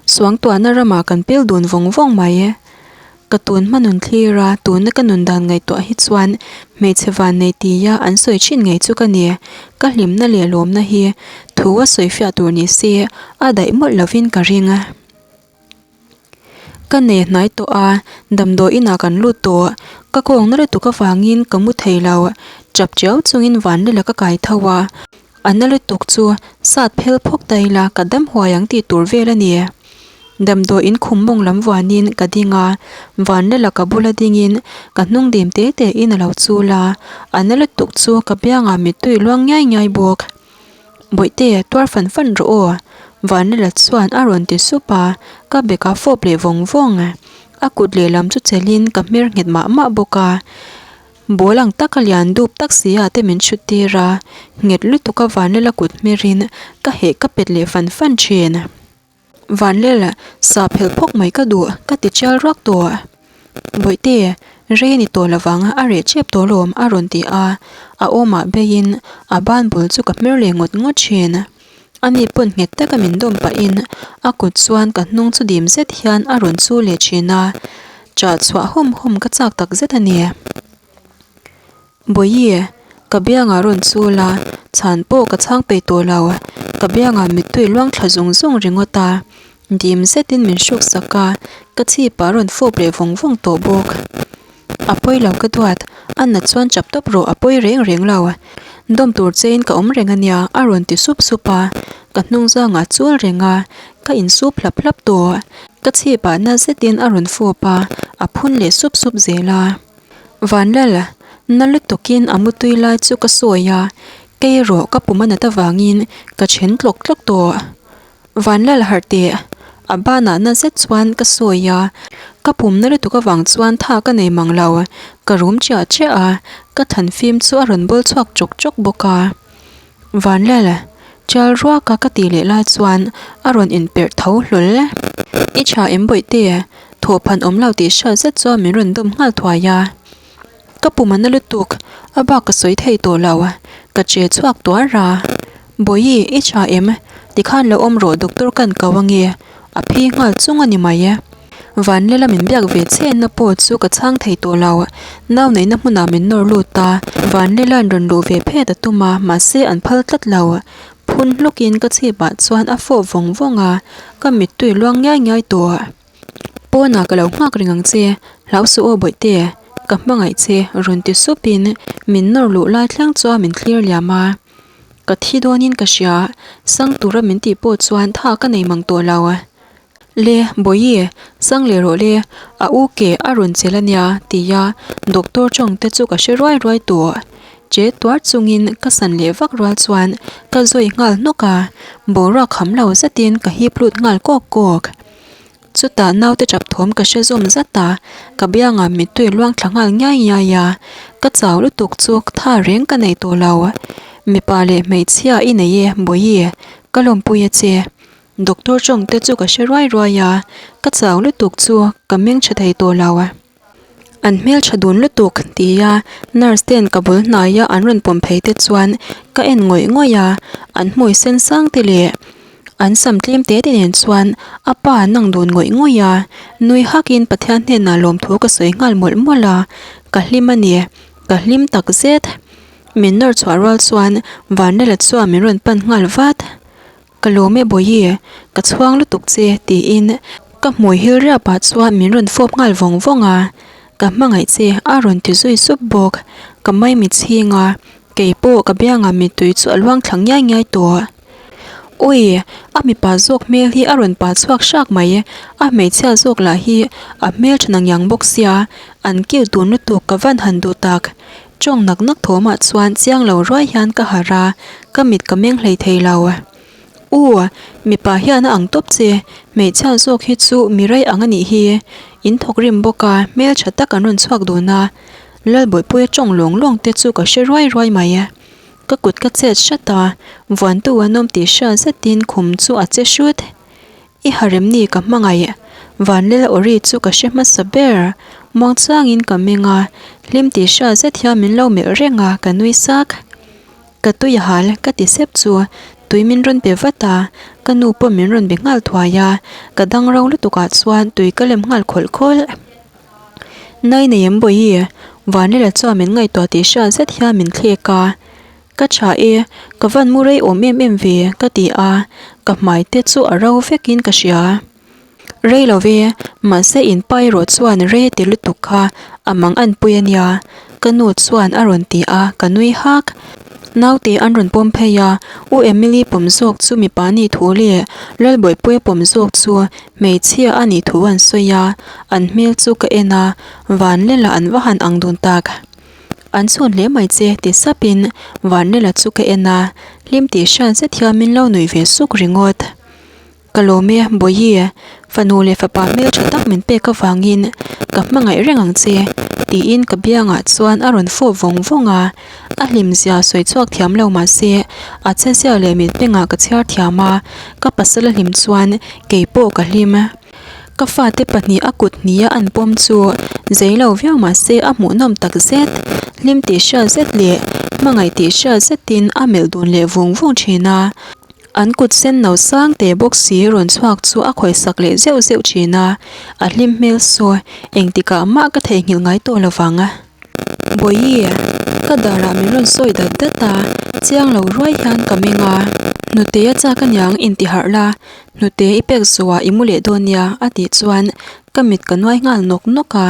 [SPEAKER 1] suangtuahna ramah kan pil dun vawng vawng mai. Ka tun hma nun thlir a, tuna ka nun dan ngaihtuah hi chuan hmeichhe vannei tia an sawi thin ngei chu ka ni. Ka hlimna leh lawmna hi thu a sawi fiah tur ni se a daih mawlh lovin ka ring a. Ka nei hnai tawh a, damdawi inah kan lut tawh. Ka kawngna lutuk avangin ka mu thei lo, chap chiau chungin vanlila ka kai tho a. A na lutuk chu sat phel phawk ta ila ka dam huai ang tih tur vel a ni. Damdawi in khum mawng lam vuanin ka ding a, vanlala ka bula dingin ka hnung dim te te in a lo chul a, a na lutuk chu ka biangah mittui luang ngiai ngiai bawk. Bawihte, tuar fan fan rawh aw, Vanlala chuan a rawn ti sup a, ka bag a fawp leh vawng vawng. A kut lehlam chu chelhin ka hmer nghet mah mah bawk a. Ball ang taka lian dup tak si ah te min chhut tir a, nghet lutuk a Vanlala kut hmerin ka heh ka pet leh fan fan thin. Vanlel, sa phelh phawk mai ka duh, ka ti chial ruak tawh. Bawihte, rei a ni tawh lovang, a reh chep tawh lawm, a rawn ti a. A awmah beiin a ban bul chu ka hmer leh ngawt ngawt thin. Ani pawn nghet taka min dawm pahin a kut chuan ka hnung chu dim zet hian a rawn chu leh thin a. Chah chhuah hawm hawm ka chak tak zet a ni. Bawihi, ka biangah rawn chul a, chhan pawh ka chhang peih tawh lo. Ka biangah mittui luang thla zung zung ringawt a, dim zetin min hruk sak a, ka chhipah rawn fawp leh vawng vawng tawh bawk. A pawi lo ka duat, a nat chuan chap tawp rawh a pawi reng reng lo. Dawm tur chein ka awm reng a nia, a rawn ti sup sup a, ka hnung zangah chul reng a, ka insup hlap hlap tawh. Ka chhipah na zetin a rawn fawp a, a phun leh sup sup zel a. Vanlal, na lutukin a mutui lai chu ka sawi a, Kei erawh ka pum a nat avangin ka then tlawk tlawk tawh. Vanlal harh teh, a banah na zet chuan ka sawi a, ka pum na lutuk avang chuan tha ka nei mang lo, ka rum chiah chiah a, ka thlan fim chu a rawn bawl chhuak chawk chawk bawk a. Vanlal, tial ruaka ka tih leh lai chuan a rawn inperh tho hlawl. I tha em bawihte, thawhphan awm lo tih hriat zet chuan min rawn dawm nghal thuai a. Ka pum a na lutuk, a bak ka sawi thei tawh lo, ka che chhuak tuar a. Bawihi, i tha em? Tikhan lo awm rawh doctor kan ko ange, a phi nghal chung a ni mai e. Vanlela min biak ve chenna pawh chu ka chhang thei tawh lo, nau neihna hmunah min nawr lut a, Vanlela'n rawn luh ve phet a tum a, mahse an phal tlat lo. Phun hlawkin ka chhipah chuan a fawh vawng vawng a, ka mittui luang ngiai ngiai tawh. Pawnah ka lo nghak reng ang che, hlau suh aw bawihte, ka hmangaih che rawn ti supin min nawr luh lai thleng chuan min thlir liam a. Ka thi dawnin ka hria, sang tura min tih pawh chuan tha ka nei mang tawh lo. Le, Bawihi, sang leh rawh le, a u ke a rawn chelh a nia tia doctor tawng te chu ka hre ruai ruai tawh. Che tuar chungin ka san leh vak rual chuan ka zawi nghal hnawk a, boruak kham lo zetin ka hip lut nghal kawk kawk. Chutah naute tap thawm ka hre zawm zat a, ka biangah mittui luang thla nghal ngiai ngiai a, ka chau lutuk chu tha reng ka nei tawh lo. Mipa leh hmeichhia i nei e Bawihi, ka lawmpui a che. Doctor tawng te chu ka hre ruai ruai a, ka chau lutuk chu ka meng tha thei tawh lo. An hmeltha dun lutuk tia nurse ten ka bul hnaia an rawn pawm phei te chuan ka en ngawih ngawih a, an hmui sen sang te leh an sam tlem te te nen chuan a pa an ang dun ngawih ngawih a, nui hakin Pathian hnenah lawmthu ka sawi nghal mawlh mawlh a, ka hlim a ni, ka hlim tak zet. Min nawr chhuah rual chuan Vanlala chuan min rawn pan nghal vat. Ka lawm e Bawihi, ka chhuang lutuk che tiin ka hmui hil riap ah chuan min rawn fawp nghal vawng vawng a, ka hmangaih che a rawn ti zui sup bawk, ka maimi chhing a, kei pawh ka biangah mittui chu a luang thla ngiai ngiai tawh. Ui, a mipa zawk hmel hi a rawn pa chhuak hrak mai, a hmeichhia zawk lah hi a hmel tha nangiang bawk sia, an cute dun lutuk ka van han duh tak. Tawng nak nak thawmah chuan chiang lo ruai hian ka harh a, ka mit ka meng hlei thei lo. U, mipa hian a ang tawp che, hmeichhia zawk hi chu mi rei ang a nih hi. In thawk rim bawk a, hmeltha tak an rawn chhuak dun a. Lalbawipuia tawng lawng lawng te chu ka hre ruai ruai mai. Ka kut ka chet hrat a, vuantu an awm tih hriat zetin khum chu a che hrut. I haremni ka hmangaih Vanlel awri chu ka hre hmasa ber. Muangchangin ka meng a, hlim tih hriat zet hian min lo melh reng a, ka nui sak. Ka tui a hal, ka ti sep chu tui min rawn pe vat a, ka nu pawh min rawn be nghal thuai a, ka dang ro lutukah chuan tui ka lem nghal khawlh khawlh. Nai nei em Bawihi? Vanlela chuan min ngaihtuah tih hriat zet hian min thlek a. Ka tha e, ka van mu rei awm em em ve, ka ti a, ka hmai te chu a ro vekin ka hria. Rei lo ve, mahse in pa erawh chuan rei a ti lutuk kha a mang an pui a nia, ka nu chuan a rawn ti a, ka nui hak. Naute an rawn pawm phei a, U Emily pawm zawk chu mipa nih thu leh Lalbawipuia pawm zawk chu hmeichhia a nih thu an sawi a, an hmel chu ka en a, Vanlela an va han ang dun tak. An chhun hle mai che ti sapin Vanlela chu ka en a, hlim tih hriat zet hian min lo nuih ve suk ringawt. Ka lawm e Bawihi, fanu leh fapa hmeltha tak min pek avangin ka hmangaih reng ang che tiin ka biangah chuan a rawn fawp vawng vawng a, a hlimzia sawi chhuak thiam lo mahse a chezia leh mitmengah ka chhiar thiam a, ka pasal a hlim chuan keipawh ka hlim. Ka fate pahnih a kut hnih a an pawm chu zei lo viau mah se a hmuhnawm tak zet. Hlim tih hriat zet leh hmangaih tih hriat zetin a melh dun leh vung vung thin a. An kut sen no sang te bawk si rawn chhuak chu a khawisak leh zeuh zeuh thin a. A hlim hmel saw engtikah mah ka theihnghilh ngai tawh lo vang. Bawihi, ka darah min rawn sawi dat dat a, chiang lo ruai hian ka meng a. Hnute a chak aniang intiharh la, hnute i pek zuah i mu leh dawn nia a tih chuan ka mit ka nuai nghal nawk nawk a.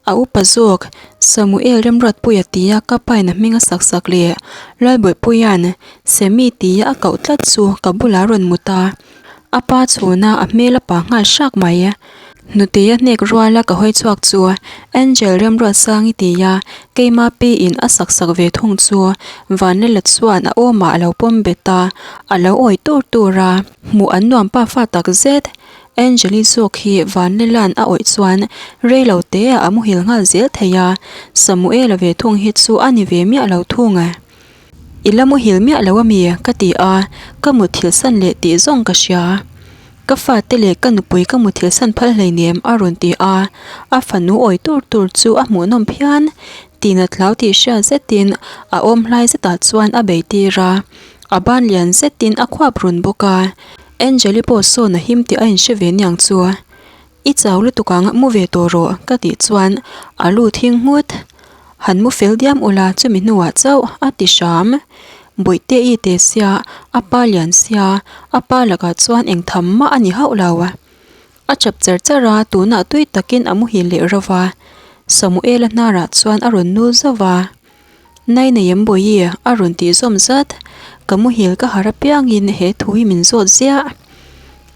[SPEAKER 1] A upa zawk, Samuel Remruatpuia tia ka pain a hming a sak sak leh Lalbawipuia'n Semi tia a koh tlat chu ka bulah a rawn mut a. A pa chhuna a hmel a pa nghal hrak mai. Hnutei a hnek ruala ka hawi chhuak chu Angel Remruatsangi tia keima piin a sak sak ve thung chu Vanlala chuan a awmah a lo pawm bet a, a lo awi tur tur a, hmuh an nuam pa fa tak zet. Angeli zawk hi Vanlala'n a awih chuan rei lo teah a muhil nghal zel thei a, Samuela ve thung hi chu a ni ve miah lo thung. I la muhil miah lo ami? ka ti a, ka mutthilh san leh tih zawng ka hria. Ka fate leh ka nupui ka mutthilh san phal hleinem a rawn ti a, a fanu awi tur tur chu a hmuhnawm phian. Tina tlau tih hriat zetin a awm hlai zetah chuan a bei tir a, a ban lian zetin a khuap run bawk a. Angeli pawh sawn a him tih a inhre ve niang chu. I chau lutuk ang, mu ve tawh rawh ka tih chuan a lu thing nghut. Han mu fel diam ula chumi hnuah chauh a ti hram. Bawihte i te sia, a pa lian sia, a pa lakah chuan eng tham mah a ni hauh lo. A chap char char a, tunah tui takin a muhil leh ro va. Samuela hnarah chuan a rawn nul zauh va. Nai nei em Bawihi? a rawn tih zawm zat. Ka muhil ka harh apiangin he thu hi min zawt ziah.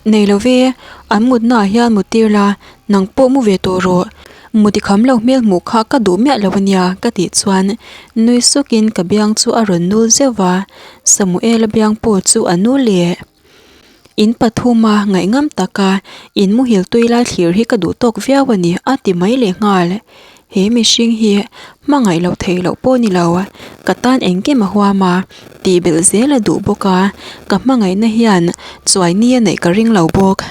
[SPEAKER 1] Nei lo ve, an mutnaah hian mu tir la, nang pawh mu ve tawh rawh. Muti kham lo hmel hmuh kha ka duh miah lo ania ka tih chuan nui sukin ka biang chu a rawn nul zeuh va, Samuela biang pawh chu a nul leh. In pathuma ngaihngam taka in muhil tui lai thlir hi ka duh tawk viau a ni a ti mai leh nghal. He mihring hi hmangaih loh theih loh pawh ni lo, ka tan engkim a huam a, tih belh zel a duh bawk a, ka hmangaihna hian chuai ni a neih ka ring lo bawk.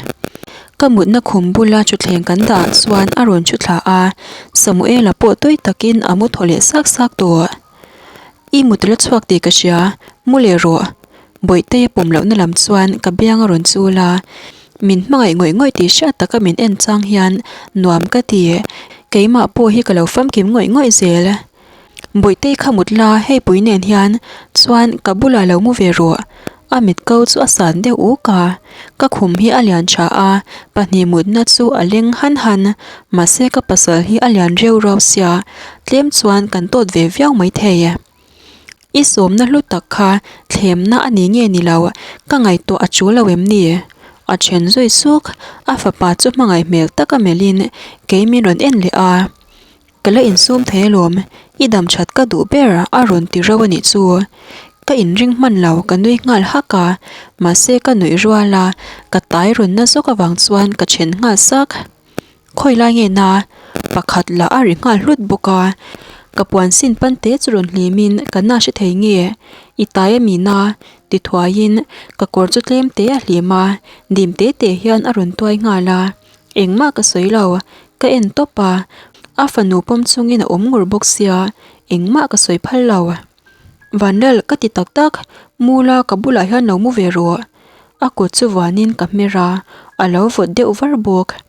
[SPEAKER 1] Ka mutna khum bula thutthleng kan dah chuan a rawn thu thla a, Samuela pawh tui takin a mu thaw leh sak sak tawh. I mut la chhuak tih ka hria, mu leh rawh. Bawihtei a pawm lohna lam chuan ka biang a rawn chul a, min hmangaih ngawih ngawih tih hriat taka min en chang hian nuam ka ti. Keimah pawh hi ka lo famkim ngawih ngawih zel. Bawihtei kha mut la hei pui nen hian chuan ka bulah lo mu ve rawh. A mit ko chu a san deuh uk a, ka khum hi a lian tha a, pahnih mutna chu a leng han han, mahse ka pasal hi a lian reu rau sia, tlem chuan kan tawt ve viau maithei. I sawmna hlu tak kha thlemna a ni nge ni lo, ka ngaihtuah a tul lo em ni? A then zui suk, a fapa chu hmangaih hmel taka melhin kei min rawn en leh a. Ka la insum thei alawm, i dam that ka duh ber a rawn ti reuh a nih chu. Ka inring hman lo, ka nui nghal hak a, mahse ka nuih rual a, ka tai rawn na zawk avang chuan ka then nghal sak. Khawi lai nge na? Pakhat lah a ri nghal hlut bawk a, ka puan sin pan te chu rawn hlim in ka na hre thei nge? I tai a mi na? Ti thuai in ka kawr chu tlem te a hlim a, dim te te hian a rawn tuai nghal a. Engmah ka sawi lo, ka en tawp a, a fanu pawm chungin a awm ngur bawk sia, engmah ka sawi phal lo. Vanlal, ka ti tak tak, Mula ka bulah hian lo mu ve rawh. A kut chu vuanin ka hmer a, a lo vawt deuh var bawk.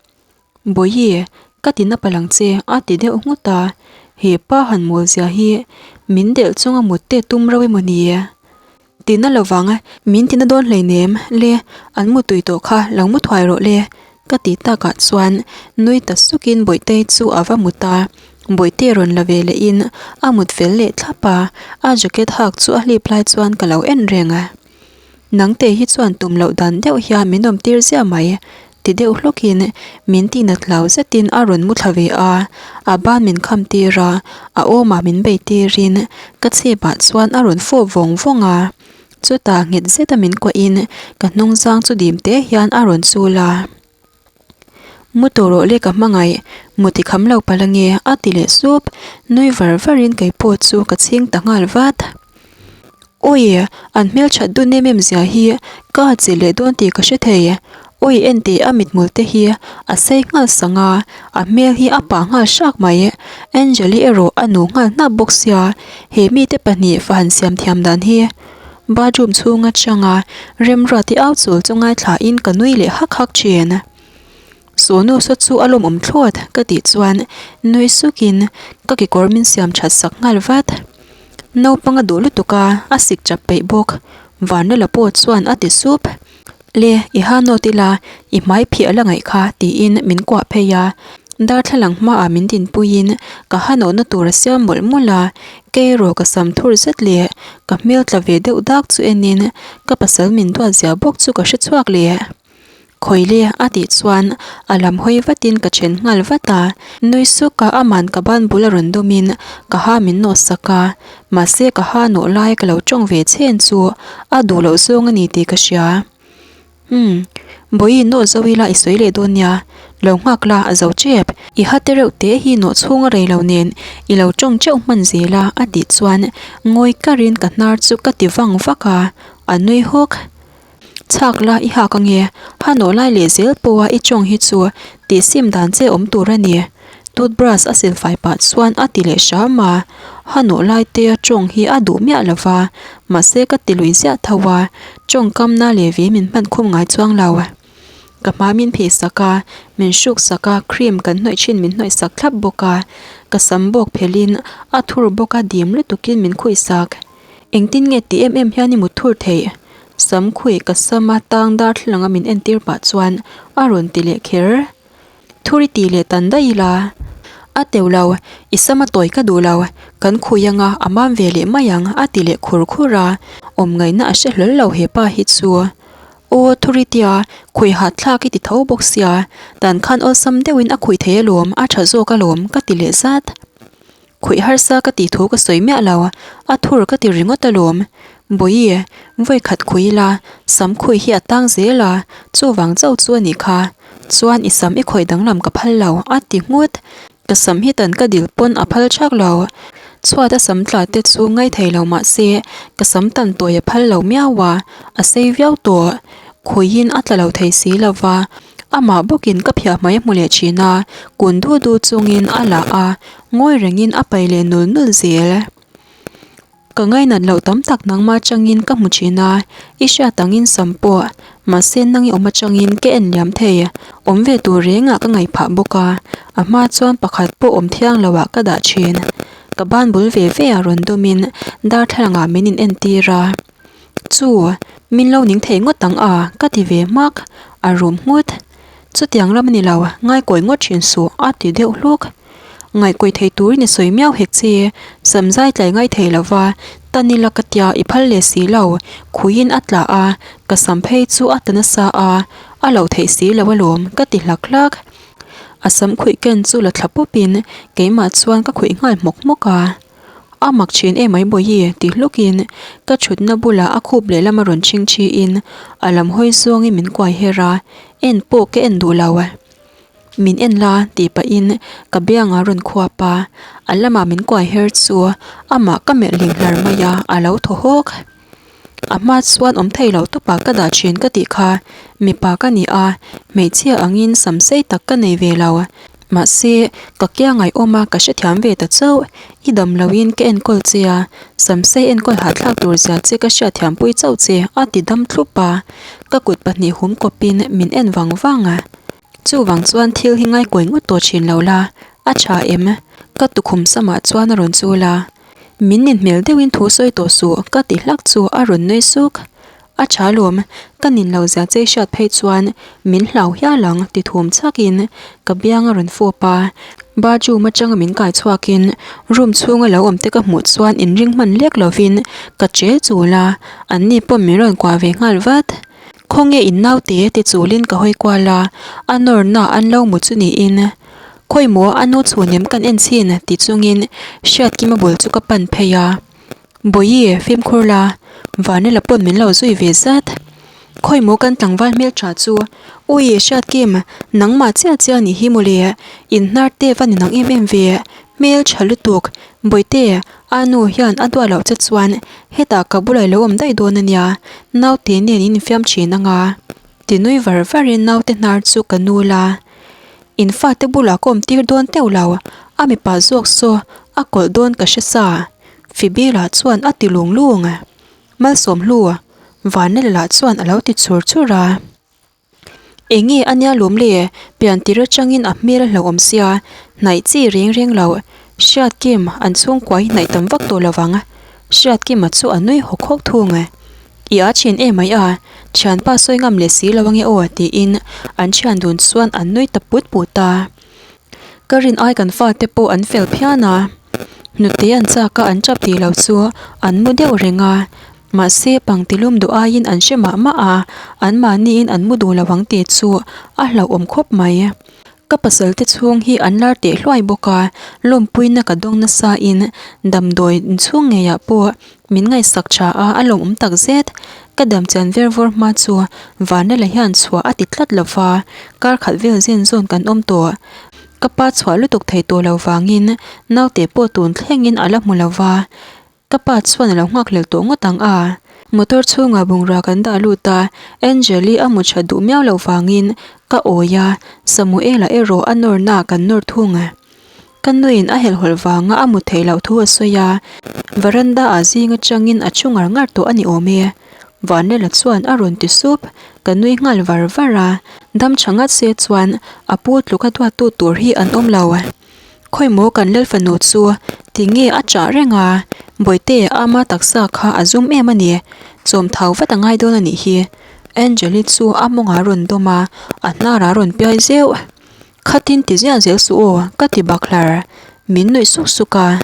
[SPEAKER 1] Bawihi, ka ti na palh ang che, a ti deuh nghut a, he pa han mawl zia hi min delh chunga mut te tum reuh emaw ni? Tina lovang, min tina dawn hleinem le, an mu tui tawh kha lo mu thuai rawh le, ka ti takah chuan nui ta sukin Bawihtei chu a va mut a, Bawihtei rawn la ve lehin a mut fel leh thlap a, a jacket hak chu a hlip lai chuan ka lo en reng. Nangte hi chuan tum loh dan deuh hian min awm tir ziah mai, ti deuh hlawkin min tihnat hlau zetin a rawn mu thla ve a, a ban min kham tir a, a awmah min bei tirin ka chhipah chuan a rawn fawp vawng vawng a, chutah nghet zeta min kuahin ka hnung zang chu dim te hian a rawn chul a. Mu tawh rawh le ka hmangaih, mu ti kham lo palh ange a ti leh sup, nui var varin keipawh chu ka chhing ta nghal vat. Awi, an hmelthat dun em em zia hi ka a chilh leh dawn tih ka hre thei. Awi enteh a mithmul te hi a sei nghal sang a, a hmel hi a pah nghal hrak mai. Angeli erawh a nu nghal hnap bawk sia, he mite pahnih fa han siam thiam dan hi. Bathroom chhung atanga Remruati au chul chu ngaithlain ka nui leh hak hak thin. Sawnu saw chu a lawmawm thlawt ka tih chuan nui sukin ka kekawr min siam that sak nghal vat. Naupang a duh lutuk a, a sik chap peih bawk. Vanlala pawh chuan a ti sup. Le, i ha nawt ila, i hmai phih a la ngaih kha tiin min kuah phei a. Darthlalang hmaah min dinpuiin ka ha nawhna tur a siam mawlh mawlh a, kei erawh ka sam thur zet leh ka hmel tla ve deuh dak chu enin ka pasal min duat zia bawk chu ka hre chhuak leh. Khawi le a tih chuan a lam hawi vatin ka then nghal vat a. Nui suk a aman ka ban bul a rawn dawmin ka ha min nawh sak a. Mahse ka ha nawh lai ka lo tawng ve chhen chu a duh loh zawng a ni tih ka hria. Umm, Bawihi nawh zo ila i sawi leh dawn nia, lo nghak la a zo tep. I ha te reuh te hi nawh chhung a rei lo nen i lo tawng teuh hman zel a a tih chuan ngawi karin ka hnar chu ka ti vang vak a, a nui hawk. Chhak la i hak ange, ha nawh lai leh zel pawha i tawng hi chu tih sim dan che awm tur a ni. Toothbrush a silfai pah chuan a ti leh hram a, ha nawh lai te a tawng hi a duh miah lo va, mahse ka ti lui ziah tho a, tawngkamna leh ve min hman khum ngai chuang lo. Ka hma min phih sak a, min hruk sak a, cream kan hnawih thin min hnawih sak thlap bawk a, ka sam bawk phelh in a thur bawk a dim lutuk in min khuih sak. Engtin nge ti em em hian i mut thur theih? Sam khuih ka sam a tang darthlalang a min entir pah chuan a rawn ti leh kher. Thuri ti leh tan daih ila. A teuh lo, i sam a tawi ka duh lo, kan khui anga a mam ve leh mai ang a ti leh khur khur a, awm ngaihna a hre hlawl lo he pa hi chu. Aw Thuri tia khui hat thlak i ti tho bawk sia, dan khan awlsam deuhin a khui thei alawm, a tha zawk alawm ka ti leh zat. Khuih harsa ka tih thu ka sawi miah lo, a thur ka ti ringawt alawm. Bawihi, vawi khat khui ila, sam khuih hi a tang zel a, chuvang chauh chu a nih kha. Chuan i sam i khawih danglam ka phal lo, a ti nghut. Ka sam hi tan ka dil pawn a phal thak lo. Chhuat a sam tla te chu ngai thei lo mah se, ka sam tan tawi a phal lo miau a, a sei viau tawh. Khuihin a tla lo thei si lo va. Amah bawkin ka phiah hmai a hmu leh thin a, kun du du chungin a la a, ngawi rengin a pai leh nul nul zel. Ka ngainat loh tam tak nangmah atangin ka hmu thin a, i hriat angin sam pawh, mahse nang i awm atangin ka en liam thei, awm ve tur rengah ka ngaih phah bawk a, a hma chuan pakhat pawh awm thiang loah ka dah thin. Ka ban bul ve ve a rawn dawmin darthlalangah min in entir a. Chu, min lo ning thei ngawt ang a, ka ti ve hmak, a rum nghut. Chutiang lam a ni lo, ngaikawi ngawt thin suh, a ti deuh hluk. Ngaihkawi thei turin i sawi miau hek che, sam zai tlai ngai thei lo va, tan ila ka tia i phal leh si lo, khuiin a tla a, ka sam phei chu a ta nasa a, a loh theih si lo alawm, ka ti hlak hlak. A sam khuih ken chu la thla pawpin keimah chuan ka khuih nghal hmawk hmawk a. A mak thin em mai Bawihi ti hlukin ka thutna bulah a khup lehlam a rawn chhing thiin a lam hawi zawngin min kuai her a, en pawh ka en duh lo. Min en la tih pahin ka biangah a rawn khuap a, a lamah min kuai her chu amah ka melh hlim hlar mai a, a lo thaw hawk. A hma chuan awm thei loh tawpah ka dah thin ka tih kha mipa ka ni a, hmeichhia angin sam sei tak ka nei ve lo. Mahse, ka kia ngaihawm a ka hrethiam ve ta chauh. I dam loin ka enkawl che a, sam sei enkawl hahthlak tur zia che ka hriatthiampui chauh che a ti dam thlup a, ka kut pahnih hum kawpin min en vang vang a. Chuvang chuan thil hi ngaikawi ngawt tawh thin lo la, a tha em? Ka tukhum samah chuan a rawn chul a. Min nin hmel deuhin thu sawi tawh suh ka ti hlak chu a rawn nui suk. A tha lawm, ka nin lo zia chei hriat phei chuan min hlau hial ang ti thum chhakin ka biang a rawn fawp a. Bathroom atanga min kai chhuakin room chhunga lo awm te ka hmuh chuan inring hman lek lovin ka che chul a, anni pawh min rawn kuah ve nghal vat. Khawnge in naute ti chulin ka hawi kual a, a nawrna an lo mu chu niin. Khawi maw a nu chhunem kan en chhin ti chungin Hriatkima bul chu ka pan phei a. Bawihi fimkhur la, Vanila pawn min lo zui ve zat. Khawi maw kan tlangval hmeltha chu, Ui Hriatkim, nangmah chiah chiah nih hi mawle, in hnar te va ni nang em em ve, hmeltha lutuk, Bawihte, a nu hian a duah loh che chuan hetah ka bulah i lo awm daih dawn a nia, naute nen in infiam thin anga. Ti nui var varin naute hnar chu ka nul a. In fate bulah ka awm tir dawn teuh lo, a mipa zawk saw a kawlh dawn ka hre sa, Fibila chuan a ti lung lung. Malsawmhlu, Vanlala lah chuan a lo ti chur chur a. Enge a nia lawm le, pian tir atangin a hmel a hlauhawm sia, hnaih chi reng reng lo. Hriatkim, an chhungkua hi hnaih tam vak tawh lovang. Hriatkima chu a nui hawk hawk thung. I a thian em ai a, thianpa sawi ngam leh si lo ange aw tiin an thian dun chuan an nui ta put put a. Ka rin ai kan fate pawh an fel phian a, hnute an chak a an tap tih lo chu an mu deuh reng a. Mahse, pangtilum duh aiin an hre mah mah a, anmahniin an mu duh lo ang tih chu a hlauhawm khawp mai. Ka pasal te chhung hi an lar teh hluai bawk a, lawmpuina ka dawng nasa in damdawi inchhung ngeiah pawh min ngaihsak tha a, a lawmawm tak zet. Ka dam chian ver vawr hma chu Vanlala hian chhuah a ti tlat lo va, kar khat vel zen zawn kan awm tawh. Ka pa chhuah lutuk thei tawh lo vangin naute pawh tun thlengin a la hmu lo va. Ka pa chuan a lo nghak hlel tawh ngawt ang a. Motor chhungah bungrua kan dah lut a, Angel-i a mu tha duh miau loh vangin ka awi a, Samuel-a erawh a nawrna ah kan nawr thung. Ka nuin a helhawlh vanga a mu theih loh thu a sawi a, veranda ah zing atangin a thu ngar ngar tawh a ni awm e. Vanlela chuan a rawn ti sup, ka nui nghal var var a, dam tha ngat se chuan a pu tluka duattu tur hi an awm lo. Khawimaw kan lal fanu chu tinge a chah reng a, Bawihte ama taksa kha a zum em a ni, chawm thau vat a ngai dawn a nih hi. Angeli chu a mawngah a rawn dawm a, a hnarah a rawn piai zeuh. Khatin ti ziah zel suh aw, ka ti bak hlar. Min nuih suk suk a,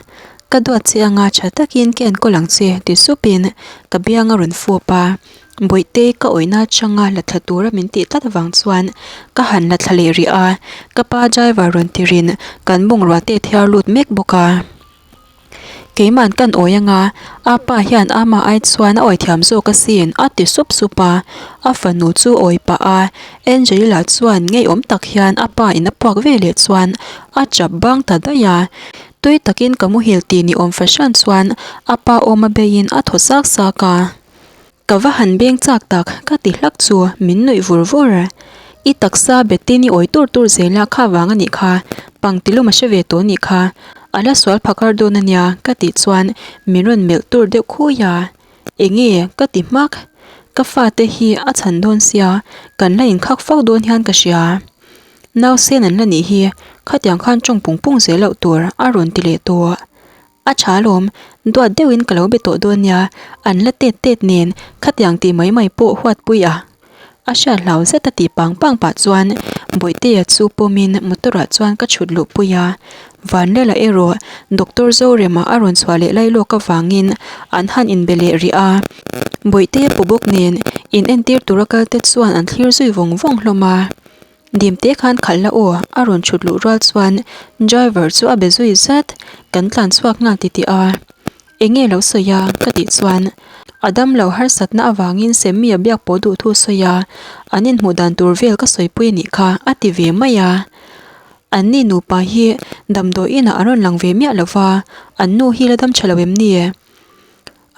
[SPEAKER 1] Ka duat che anga tha takin ka enkawl ang che ti supin ka biang a rawn fawp a. Bawihte ka awihna atanga la thla tura min tih tlat avang chuan ka han la thla leh rih a, ka pa driver rawn tirin kan bungrua te thiar lut mek bawk a. Keima'n kan awi anga, a pa hian ama ai chuan a awi thiam zawk asin a ti sup sup a, a fanu chu awi pah a, Angela chuan ngeiawm tak hian a pa in a puak ve leh chuan a chap bang ta daih a, tui takin ka muhil tih ni awm fahran chuan a pa awma beiin a thaw sak sak a. Ka va han beng chak tak ka ti hlak chu min nuih vur vur. I taksa betin i awi tur tur zel a kha vang a nih kha, pangtilum a hre ve tawh nih kha, a la sual phakar dawn a nia ka tih chuan min rawn melh tur deuh khui a. Enge ka ti hmak, ka fate hi a chhan dawn sia kan la inkhak fo dawn hian ka hria. Nausen an la nih hi khatiang khan tawng pung pung zel loh tur a rawn ti leh tawh. A tha alawm, duat deuhin ka lo be tawh dawn nia, an la tet tet nen khatiang tih mai mai pawh huatpui a. A hriat hlau zet a tih pang pang pah chuan Bawihtea chu pawmin motor ah chuan ka chhut luh pui a. Vanlela erawh Doctor Zorema a rawn chhuah leh lai lawk avangin an han inbe leh rih a. Bawihtea pu bawk nen in entir tura kal te chuan an thlir zui vawng vawng hlawm a. Dimte khan khalh la aw, a rawn chhut luh rual chuan driver chu a be zui zat, kan tlan chhuak nghal ti tih a. Enge lo sawi a? ka tih chuan a damlo harsatna avangin Sammy a biak pawh duh thu sawi a, an inhmuh dan tur vel ka sawipui anih kha a ti ve mai a. An ni nupa hi damdawi inah an rawn lang ve miah lo va, an nu hi la dam tha lo em ni?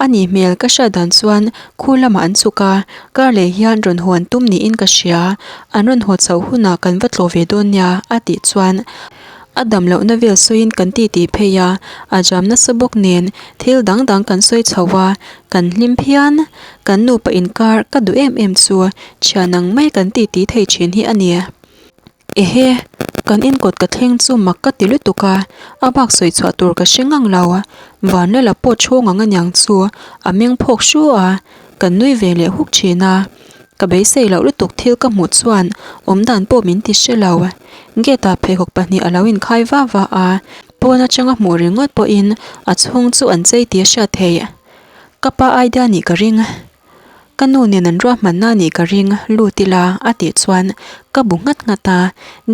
[SPEAKER 1] A nih hmel ka hriat dan chuan khu lamah an chhuk a, kar leh hian rawn haw an tum niin ka hria, an rawn haw chhoh hunah kan va tlawh ve dawn nia a tih chuan a dam lohna vel sawiin kan titi phei a, a jam nasa bawk nen thil dang dang kan sawi chho a, kan hlim phian. Kan nupa inkar ka duh em em chu thian ang mai kan titi thei thin hi a ni. Ehe, kan inkawt ka thleng chu mak ka ti lutuk a, a bak sawi chhuah tur ka hre ngang lo. Vanlala pawh chhawng ang aniang chu a meng phawk hru a, kan nui ve leh huk thin a. Ka beisei loh lutuk thil ka hmuh chuan awm dan pawh min ti hre lo. Gate ah pheikhawk pahnih a lo inkhai va va a, pawn atanga hmuh ringawt pawhin a chhung chu an chei tih a hriat theih. Ka pa idea nih ka ring. Ka nu nen an ruahmanna a nih ka ring, lut ila a tih chuan ka bu nghat nghat a,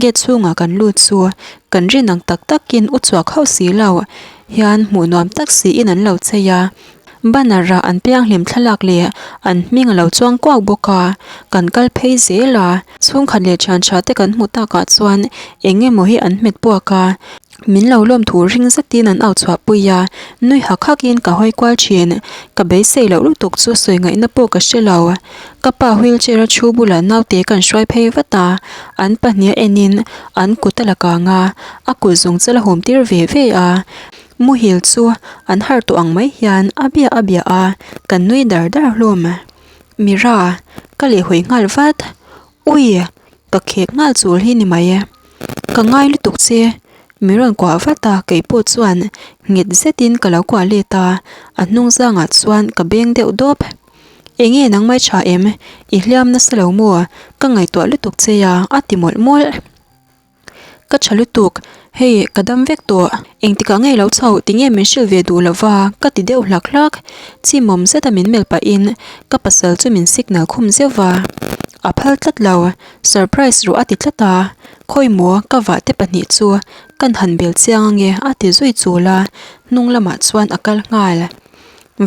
[SPEAKER 1] gate chhungah kan lut chu kan rin ang tak takin u chhuak hauh si lo hian hmuh nuam tak siin an lo chei a, banner ah an pianghlim thlalak leh an hming a lo chuang kuak bawk a, kan kal phei zel a, chhungkhat leh thian tha te kan hmuh takah chuan eng emaw hi an hmet puak a. Min lo lawm thu ring zetin an au chhuah pui a, nui hak hakin ka hawi kual thin. Ka beisei loh lutuk chu sawi ngaihna pawh ka hre lo. Ka pa wheelchair a thu bulah naute kan hruai phei vat a, an pahnih a enin an kut a la kang a, a kut zawng chu a la hum tir ve ve a. Muhil chu an harh tawh ang mai hian a bia a bia a, kan nui dar dar hlawm. Mira, ka lehhawi nghal vat. Ui! Ka khek nghal chul hi ni mai e. Ka ngai lutuk che. Min rawn kuah vat a, kei pawh chuan nghet zetin ka lo kuah let a, a hnung zangah chuan ka beng deuh dawp. Enge nangmai tha em? I hliam nasa lo maw? Ka ngaihtuah lutuk che a, a ti mawlh mawlh. Ka tha lutuk. Hei, ka dam vek tawh. Engtikah nge lo chhoh tinge min hrilh ve duh lova ka ti deuh hlak hlak. Chimawm zeta min melh pahin ka pasal chu min signal khum zeuh va. A phal tlat lo, surprise rawh a ti tlat a. Khawimaw ka vah te pahnih chu kan han bel chiang ange a ti zui chul a, hnung lamah chuan a kal nghal.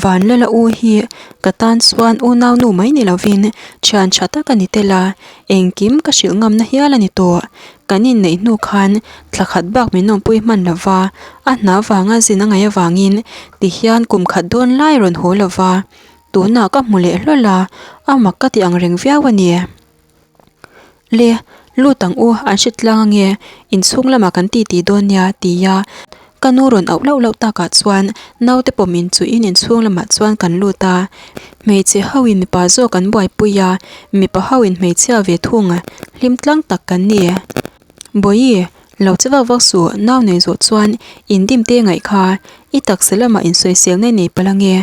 [SPEAKER 1] Vanlala u hi ka tan chuan unau nu mai ni lovin thian tha tak a ni tel a, engkim ka hrilh ngamna hial a ni tawh. Kan inneih hnu khan thla khat bak min awmpui hman lo va, a hna vanga zin a ngaih avangin tihian kum khat dawn lai rawn haw lo va, tunah ka hmu leh hlawl a, a mak ka ti ang reng viau a ni. Le, lut ang u, an hre tlang ange, inchhung lamah kan ti ti dawn nia, tia ka nu rawn auh lauh lauh takah chuan naute pawm inchuhin inchhung lamah chuan kan lut a. Hmeichhe ho in mipa zawk an buaipui a, mipa ho in hmeichhia ve thung hlim tlang tak kan ni. Bawihi, lo che vak vak suh, nau nei zawh chuan indim te ngaih kha, i taksa lamah insawisel nei nei palh ange.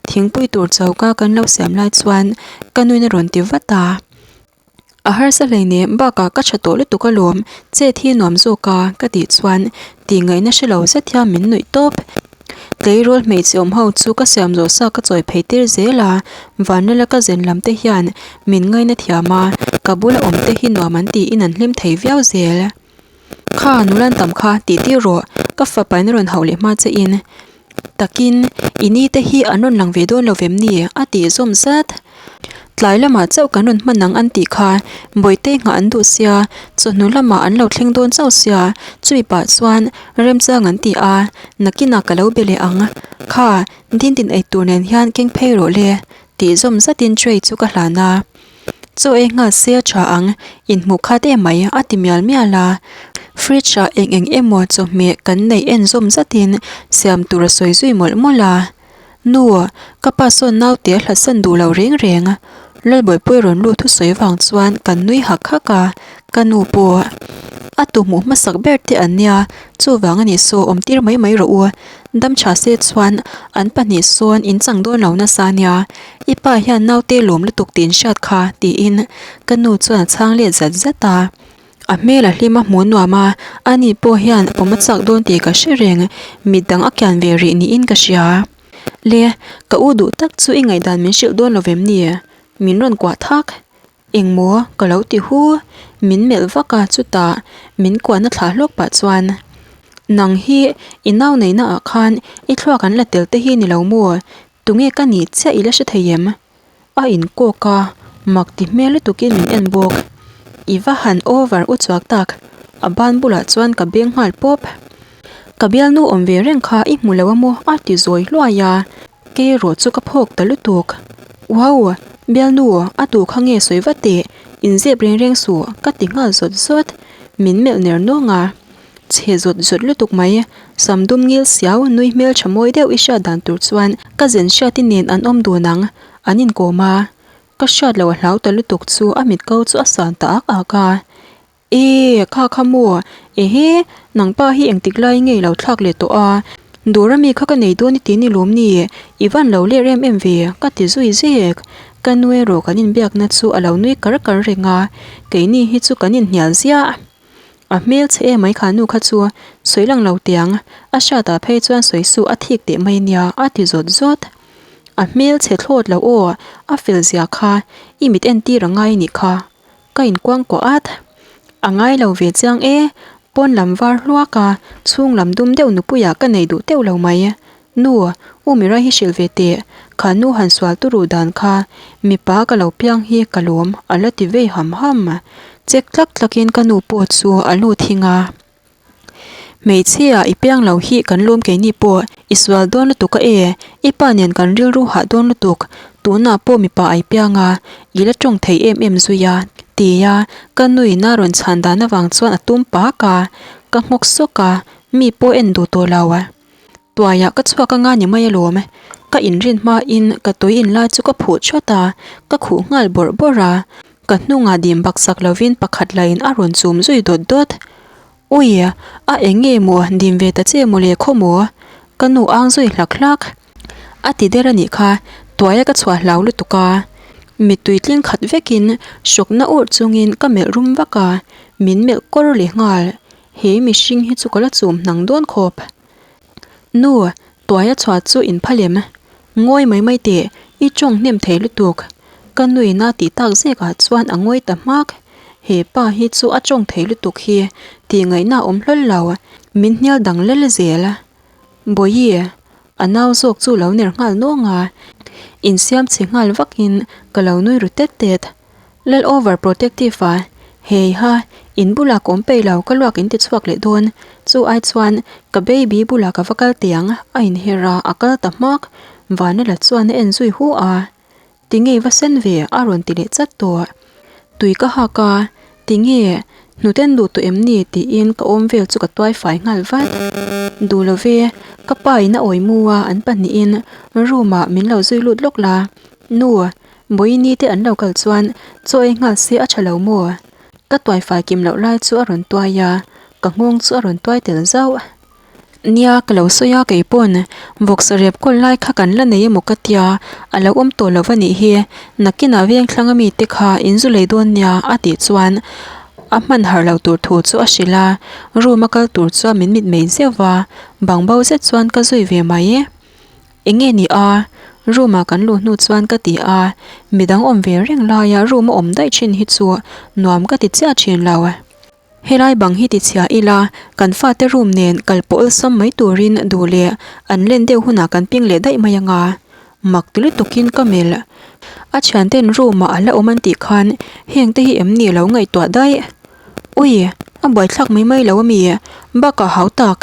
[SPEAKER 1] Thingpui tur choka kan lo siam lai chuan ka nuin a rawn ti vat a. A harsa hleinem bakah ka tha tawh lutuk alawm, chet hi nuam zawk a ka tih chuan tih ngaihna hre lo zet hian min nuih tawp. Tleirawl hmeichhe awm ho chu ka siam zawh sa ka chawi phei tir zel a, vanlala ka zen lam te hian min ngaina thiam a, ka bula awm te hi nuam an tiin an hlim thei viau zel. Kha nula an tam kha tih tir rawh, ka fapa in a rawn hauh leh hma che in. Takin, i ni te hi an rawn lang ve dawn lo vem ni? a tih zawm zat. Tlai lamah chauh kan rawn hman ang an tih kha, Bawihte nghah an duh sia, chawhnu lamah an lo thleng dawn chauh sia, chumi pah chuan remchang an ti a, nakinah ka lo be leh ang. Kha, Dindin eitur nen hian keng phei rawh le, tih zawm zatin tray chu ka hlan a. Chaw ei nghal se a tha ang, inhmuh khat em mai a ti mial mial a. Fridge ah eng eng emaw chawhmeh kan neih en zawm zatin siam tur a sawi zui mawlh mawlh a. Nu, ka pa sawn naute a hlatsan duh lo reng reng. Lalbawihpuii rawn lut thusawi vang chuan kan nui hak hak a, ka nu pawh a tu hmuh hmasak ber te an nia, chuvang a nih saw awm tir mai mai rawh u. Dam tha se chuan an pahnih sawn in chang dawn lo nasa nia. I pa hian naute lawm lutuk tih in hriat kha tiin ka nu chuan a chhang let zat zat a. A hmel a hlim a hmuh nuam a, ani pawh hian a pawm a chak dawn tih ka hre reng, mit dang a kian ve rih niin ka hria. Le, ka u duh tak chu i ngaihdan min hrilh dawn lo vem ni? Min rawn kuah thak. Engmaw? Ka lo ti hu. Min melh vak a, chutah min kuahna thlah hlawk pah chuan, Nang hi i nau neihna ah khan i thluak an la tel te hi ni lo maw? Tunge ka nih chiah i la hre thei em? A inkawk a, mak ti hmel lutukin min en bawk. I va han over u chuak tak, a ban bulah chuan ka beng nghal pawp. Ka bialnu awm ve reng kha i hmu lo a maw? A ti zawi hluai a, kei erawh chu ka phawk ta lutuk. Wow! Bialnu, a tu kha nge sawi vat teh, inzep reng reng suh, ka ti nghal zawt zawt. Min melh ner nawng a. Chhe zawt zawt lutuk mai, sam dum ngil siau nui hmel tha mawi deuh i hriat dan tur chuan ka zen hriati nen an awm dun ang, an inkawm a. Ka hriat loh a hlau ta lutuk chu a mit ko chu a san ta ak ak a. E, kha kha maw, ehe, nangpa hi engtik lai nge i lo thlak leh tawh a, dawr ami kha ka nei dawn i ti ni lawm ni, i van lo ler em em ve, ka ti zui zek. Ka nu erawh kan inbiakna chu a lo nui kar kar reng a, keini hi chu kan inhnial ziah. A hmel chhe em mai kha nu kha chu sawi lang lo tiang, a hriatah phei chuan sawi suh a thik teh mai nia a ti zawt zawt. A hmel chhe thlawt lo aw, a fel zia kha i mit entir a ngai nih kha, ka inkuang kuah at. A ngai lo ve chiang e, pawn lam var hluak a, chhung lam dum deuh nupuiah ka nei duh teuh lo mai. Nu, U Mirai hi hrilh ve teh, kha nu han sual turu dan kha, mipa ka lo piang hi ka lawm a la ti vei ham ham. Chek tlak tlakin ka nu pawh chu a lu thing a. Hmeichhia i piang lo hi kan lawm keini pawh i sual dawn lutuk a e, i pa nen kan rilru hah dawn lutuk, tunah pawh mipa ai piang a, i la tawng thei em em zui a, tia ka nuin a rawn chhan dan avang chuan a tum pak a, ka nghawk sawk a, mi pawh en duh tawh lo. Tuaiah ka chhuak anga ni mai alawm. Ka inrin hmain ka tui in lai chu ka phuh chawt a, ka khuh nghal bawrh bawrh a. Ka hnungah dim baksak lovin pakhat lain a rawn chum zui dawt dawt. Ui, a eng nge maw dim ve ta che mawle khaw maw? Ka nu ang zui hlak hlak. A ti der a nih kha, tuaia ka chhuah hlau lutuk a. Mittui tling khat vekin hrawkna urh chungin ka melh rum vak a, min melh kawr leh nghal. He mihring hi chu ka la chum hnang dawn khawp. Nu, tuaia chhuah chu in phal em? Ngawi mai mai teh, i tawng hnem thei lutuk. Ka nuin a tih tak zek ah chuan a ngawi ta hmak. He pa hi chu a tawng thei lutuk hi tih ngaihna a awm hlawl lo, min hnial dang lel zel. Bawihi, a nau zawk chu lo ner nghal nawng a, insiam chhe nghal vakin ka lo nui ru tet tet. Lal over protective a, hei ha, in bulah ka awm peih lo, ka luak in ti chhuak leh dawn, chu ai chuan ka baby bulah ka va kal teh ang, a inher a, a kal ta hmak, Vanela chuan a en zui hu a. Tinge i va sen ve? a rawn ti leh chat tawh. Tui ka hak a, Tinge, hnuten duh tawh em ni? tiin ka awm vel chu ka tuai fai nghal vat. Duh lo ve, ka pa in a awi mu a, an pahnihin room ah min lo zui lut lawk la. Nu, Bawiini te an lo kal chuan chaw ei nghal se a tha lo maw? Ka tuai fai kim loh lai chu a rawn tuai a, ka nghawng chu a rawn tuai tel zauh. Nia, ka lo sawi a kei pawn vawksa rep kawl lai kha kan la nei emaw ka tia, a lo awm tawh lo va nih hi, nakinah veng thlang ami te kha in zu lei dawn nia a tih chuan a hman harh lo tur thu chu a hrilh a, room a kal tur chuan min mit mei zeuh va, bang bo zet chuan ka zui ve mai. Eng nge ni a? Room ah kan luh hnu chuan ka ti a, midang awm ve reng laia room a awm daih thin hi chu nuam ka ti chiah thin lo. Helai bang hi tichhia ila, kan fate room nen kal pawh awlsam mai turin duh leh an len deuh hunah kan ping leh daih mai anga. Mak ti lutukin ka melh. A thianten room ah a la awm an tih khan heng te hi em ni lo ngaihtuah daih. Ui, a buaithlak mai mai lo ami? Bakah hau tak.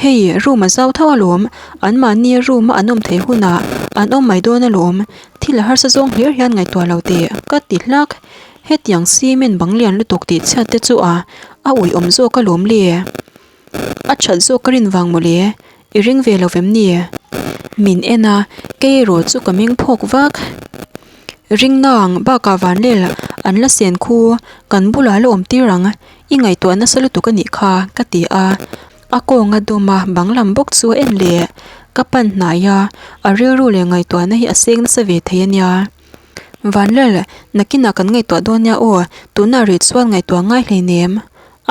[SPEAKER 1] Hei, room a zau tho alawm, anmahni room a an awm theih hunah an awm mai dawn alawm, thil a harsa zawng hlir hian ngaihtuah lo teh ka ti hlak. Hetiang cement bang lian lutuk tih chhiat te chu a a uiawm zawk alawm le. A that zawk ka rin vang mawle, i ring ve lo vem ni? Min en a, kei erawh chu ka meng phawk vak. Ring nang bakah vanlel an la sen khu, kan bulah la awm tir ang, i ngaihtuah nasa lutuk a nih kha ka ti a. A kawng a dawm a, bang lam bawk chu a en leh. Ka pan hnai a, a rilru leh ngaihtuahna hi a seng nasa ve thei a nia. Vanlal, nakinah kan ngaihtuah dawn nia aw, tunah rih chuan ngaihtuah ngai hleinem.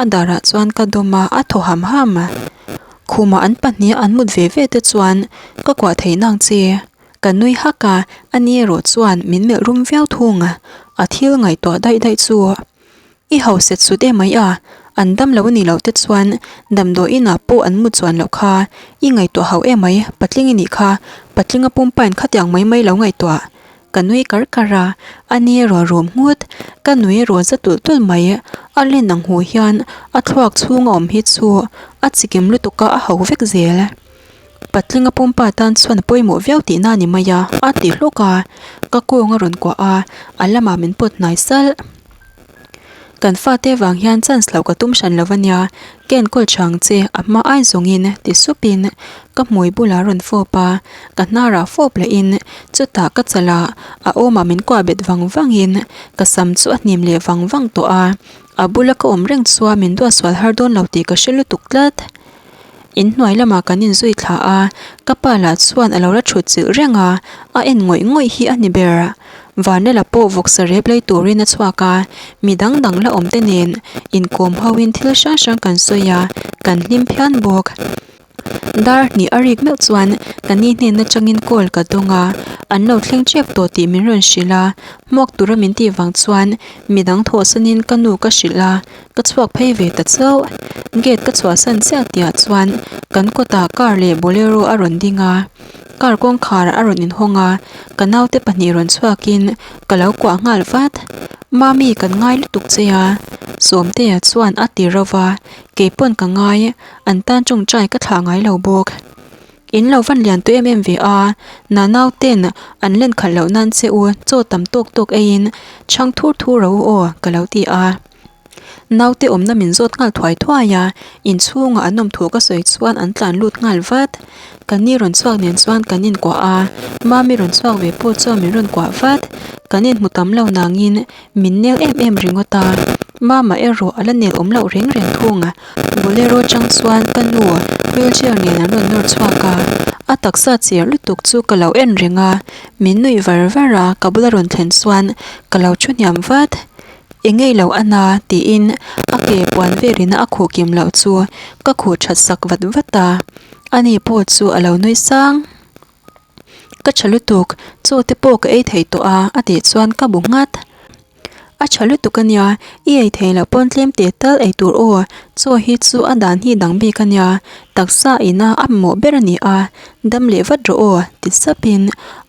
[SPEAKER 1] A darah chuan ka dawm a, a thaw ham ham. Khumah an pahniha an mut ve ve te chuan ka kuah theih nang che. Ka nui hak a, ani erawh chuan min melh rum viau thung. A thil ngaihtuah daih daih chu. I ho set sut em mai a, an dam lo a nih loh te chuan damdawi inah pawh an mu chuan loh kha, i ngaihtuah hauh em mai, patling i nih kha, patlinga pumpain khatiang mai mai lo ngaihtuah. Ka nui kar kar a, a ni erawh rum nghut, ka nui erawh za tulh tulh mai, a len ang huh hian a thluak chhung a awm hi chu a chikim lutuk a a ho vek zel. Patlinga pumpa tan chuan a pawimawh viau tihna a ni mai a, a ti hlawk a, ka kawng a rawn kuah a, a lamah min pawt hnai salh. Kan fate vang hian chance loh ka tum hran lo ania, ka enkawl tha ang che a hma ai zawngin ti supin ka hmui bulah a rawn fawp a, ka hnarah fawp lehin chutah ka chalh a, a awmah min kuah bet vang vangin ka sam chu a hnim leh vang vang tawh a, a bula ka awm reng chuan min duatsual har dawn lo tih ka hre lutuk tlat. In hnuai lamah kan inzui thla a, ka pa lah chuan a lo la thut chilh reng a, a en ngawih ngawih hi a ni ber. Vanlala pawh vawksa rep lei turin a chhuak a, mi dang dang la awm te nen inkawm hoin thil hrang hrang kan sawi a, kan hlim phian bawk. Dar hnih a rik meuh chuan ka ni hnen atangin call ka dawng a, an lo thleng tep tawh tih min rawn hrilh a, hmuak tura min tih vang chuan midang thawhsanin ka nu ka hrilh a, Ka chhuak phei ve ta chauh. Gate ka chhuahsan chiah tihah chuan kan kawtah car leh bolero a rawn ding a, car kawngkhar a rawn inhawng a, ka naute pahnih rawn chhuakin ka lo kuah nghal vat. Mami kan ngai lutuk che a, Sawmtea chuan a ti ro va, keipawn ka ngai, an tan tawngtai ka thlah ngai lo bawk. In lo van lian tawh em em ve a, na nau ten an len khalh loh nan che u chaw tam tawk tawk eiin chhang thur thur ro u aw ka lo ti a. Naute awmna min zawt nghal thuai thuai a, inchhungah an awm thu ka sawi chuan an tlan lut nghal vat. Ka ni rawn chhuak nen chuan kan inkuah a, Mami rawn chhuak ve pawh chuan min rawn kuah vat. Kan inhmu tam lo nangin Min nel em em ringawt a, Mama erawh a la nel awm loh reng reng thung. Bolero chang chuan ka nu wheelchair nen an rawn nawr chhuak a, a taksa cher lutuk chu ka lo en reng a, min nuih var var a, ka bula rawn thlen chuan ka lo thu hniam vat. I ngei lo a na tiin a ke puan velina a khuh kim loh chu ka khuh that sak vat vat a, ani pawh chu a lo nui sang. Ka tha lutuk, chaw te pawh ka ei thei tawh a a tih chuan ka bu nghat. A tha lutuk a nia, i ei thei loh pawn tlem teh tal ei tur aw, chaw hi chu a dan hi dang bik a nia, taksa ina a mamawh ber a ni a, dam leh vat rawh aw ti sapin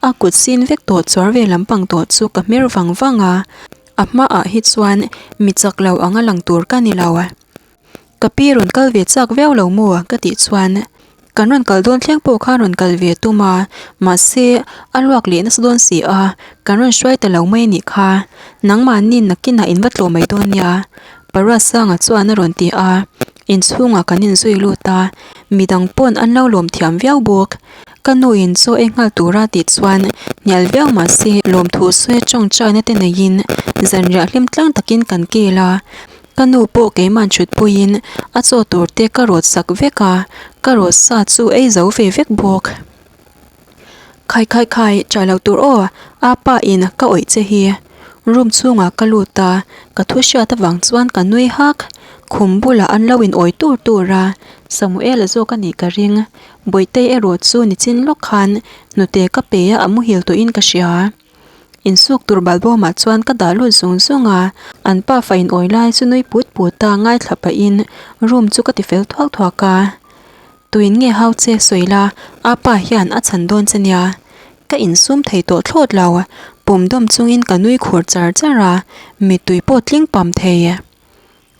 [SPEAKER 1] a kut sin vek tawh chuar ve lampang tawh chu ka hmer vang vang a, a hmaah hi chuan mi chak lo anga lang tur ka ni lo. Ka pi rawn kal ve chak viau lo maw? ka tih chuan kan rawn kal dawn thleng pawh khan rawn kal ve tum a, mahse a luak leh nasa dawn si a, kan rawn hruai ta lo mai a nih kha. Nangmahni nakinah in va tlawh mai dawn nia Paruatsanga chuan a rawn ti a, inchhungah kan inzui lut a, midang pawn an lo lawm thiam viau bawk. Ka nuin chaw ei nghal tura tih chuan hnial viau mahse lawmthu sawi tawngtaina te neiin zanriah hlim tlang takin kan kel a. Ka nu pawh keimahn thutpuiin a chaw tur te ka rawt sak vek a, ka rawt sa chu ei zo ve vek bawk. Khai khai khai, tah lo tur aw, apa in ka awih che hi. Room chhungah ka lut a, ka thu hriat avang chuan ka nui hak. Khum bulah an lo in awi tur tur a, Samuel-a zawk a nih ka ring. Bawihtei erawh chu nichin lawk khan hnute ka pe a, a muhil tawhin ka hria. Insuk tur balbawmah chuan ka dah lut zung zung a, an pafa in awi lai chu nui put put a ngaithla pahin room chu ka ti fel thuak thuak a. Tuin nge hau che sawi la, apa hian a chhan dawn che nia. Ka insum thei tawh thlawt lo, pum dawm chungin ka nui khur char char a, mittui pawh tling pam thei.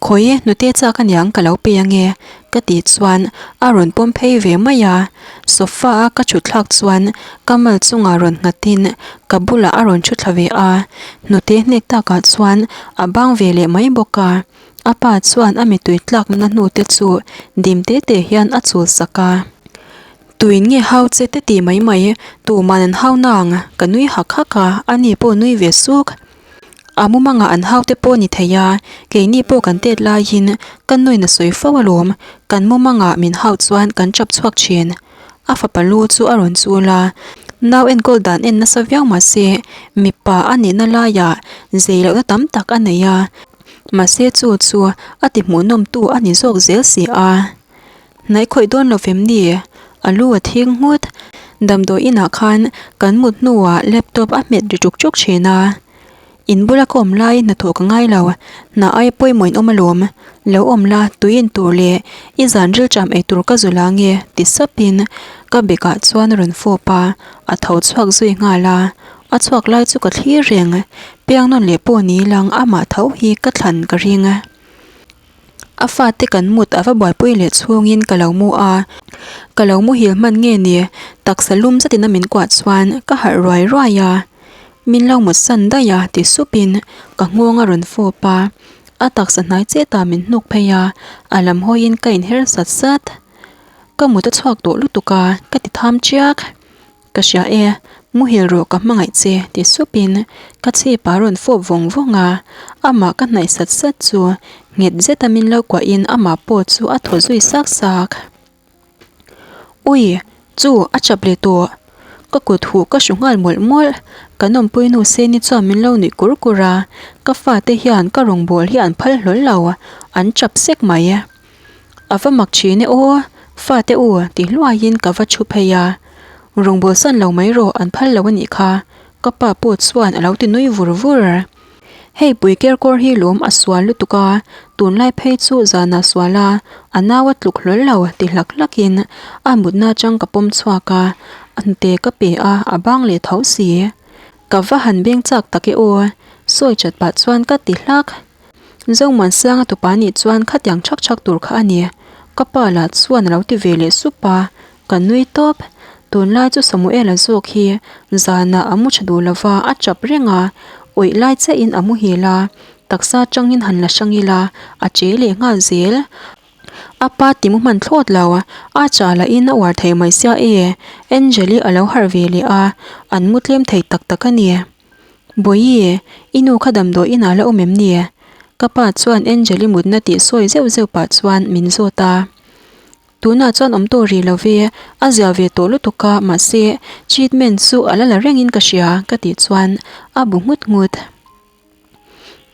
[SPEAKER 1] Khawi hnute chak aniang ka lo pe ange ka tih chuan a rawn pawm phei ve mai a, sofa a ka thut thlak chuan ka mal chungah rawn nghatin ka bulah a rawn thu thla ve a, hnute hnek takah chuan a bang ve leh mai bawk a, a pa chuan a mittui tlakna hnute chu dim te te hian a chul sak a. Tuin nge hau che te ti mai mai, tuman an hau nang ka nui hak hak a, ani pawh nui ve suk. A mumangah an hau te pawh ni thei a, keini pawh kan tet laiin ka nuin a sawi fo alawm, kan mumangah min hau chuan kan chap chhuak thin. A fapa lu chu a rawn chul a, nau enkawl dan en nasa viau mahse mipa a nihna laiah zei lohna tam tak a nei a, mahse chu chu a ti hmuhnawmtu a ni zawk zel si a. Hnaih khawih dawn lo vem ni? A lu a thing nghut. Damdawi inah khan kan mut hnuah laptop a hmet ri ṭuk ṭuk ṭhin a. In bula ka awm lai hnathawh ka ngai lo, hna aia pawimawh in awm alawm. Lo awm la, tui in tur leh i zan rilṭam ei tur ka zul ang e ti sapin ka bekah chuan a rawn fawp a, a tho chhuak zui nghal a. A chhuak lai chu ka thlir reng. Piang nawn leh pawh ni lang amah tho hi ka thlan ka ring. A fate kan mut a va buaipui leh chhungin ka lo mu a, ka lo muhil hman nge ni taksa lum zetin a min kuah chuan ka harh ruai ruai a, min lo mut san daih a ti supin ka nghawng a rawn fawp a, a taksa hnai chet ah min hnuk phei a, a lam hawiin ka inher sat sat. Ka mut a chhuak tawh lutuk a ka ti tham chiak. Ka hria e, muhil rawh ka hmangaih che ti supin ka chhip a rawn fawp vawng vawng a, amah ka hnaih sat sat chu nghet zeta min lo kuahin amah pawh chu a thaw zui sak sak. Ui, chu a chap leh tawh. Ka kut huh ka hru nghal mawlh mawlh, kan awmpui nu Seni chuan min lo nuih kur kur a, ka fate hian ka rawngbâwl hi an phal hlawl lo, an chap sek mai. A va mak thin e aw, fate u ti hluaiin ka va thu phei a, rawngbâwl san lo mai rawh an phal lo a nih kha, ka pa pawh chuan a lo ti nui vur vur. Hei pui kerkawr hi lawm a sual lutuk a, tunlai phei chu zanah sual a, a nau a tluk hlawl lo ti hlak hlakin a mutna atang ka pawm chhuak a, a hnute ka pe a, a bang leh tho si. Ka va han beng chak tak e aw, sawi chat pah chuan ka ti hlak. Zomuansanga tupa nih chuan khatiang thak thak tur kha a ni. Ka pa lah chuan a lo ti ve leh sup a, ka nui tawp. Tunlai chu Samuela zawk hi zanah a mu tha duh lova a tap reng a, awih lai chiahin a muhil a, taksa tangin han la hrang ila a che leh nghal zel. A pa ti mu hman thlawt lo, a chah lahin a uar thei mai sia e, Angel-i a lo harh ve leh a, an mu tlem thei tak tak a ni. Bawihi, i nu kha damdawi inah la awm em ni? Ka pa chuan Angel-i mutna tih sawi zeuh zeuh pah chuan min zawt a. Tunah chuan awm tawh rih lo ve, a zia ve tawh lutuk a, mahse treatment chu a la la rengin ka hria ka tih chuan a bu nghut nghut.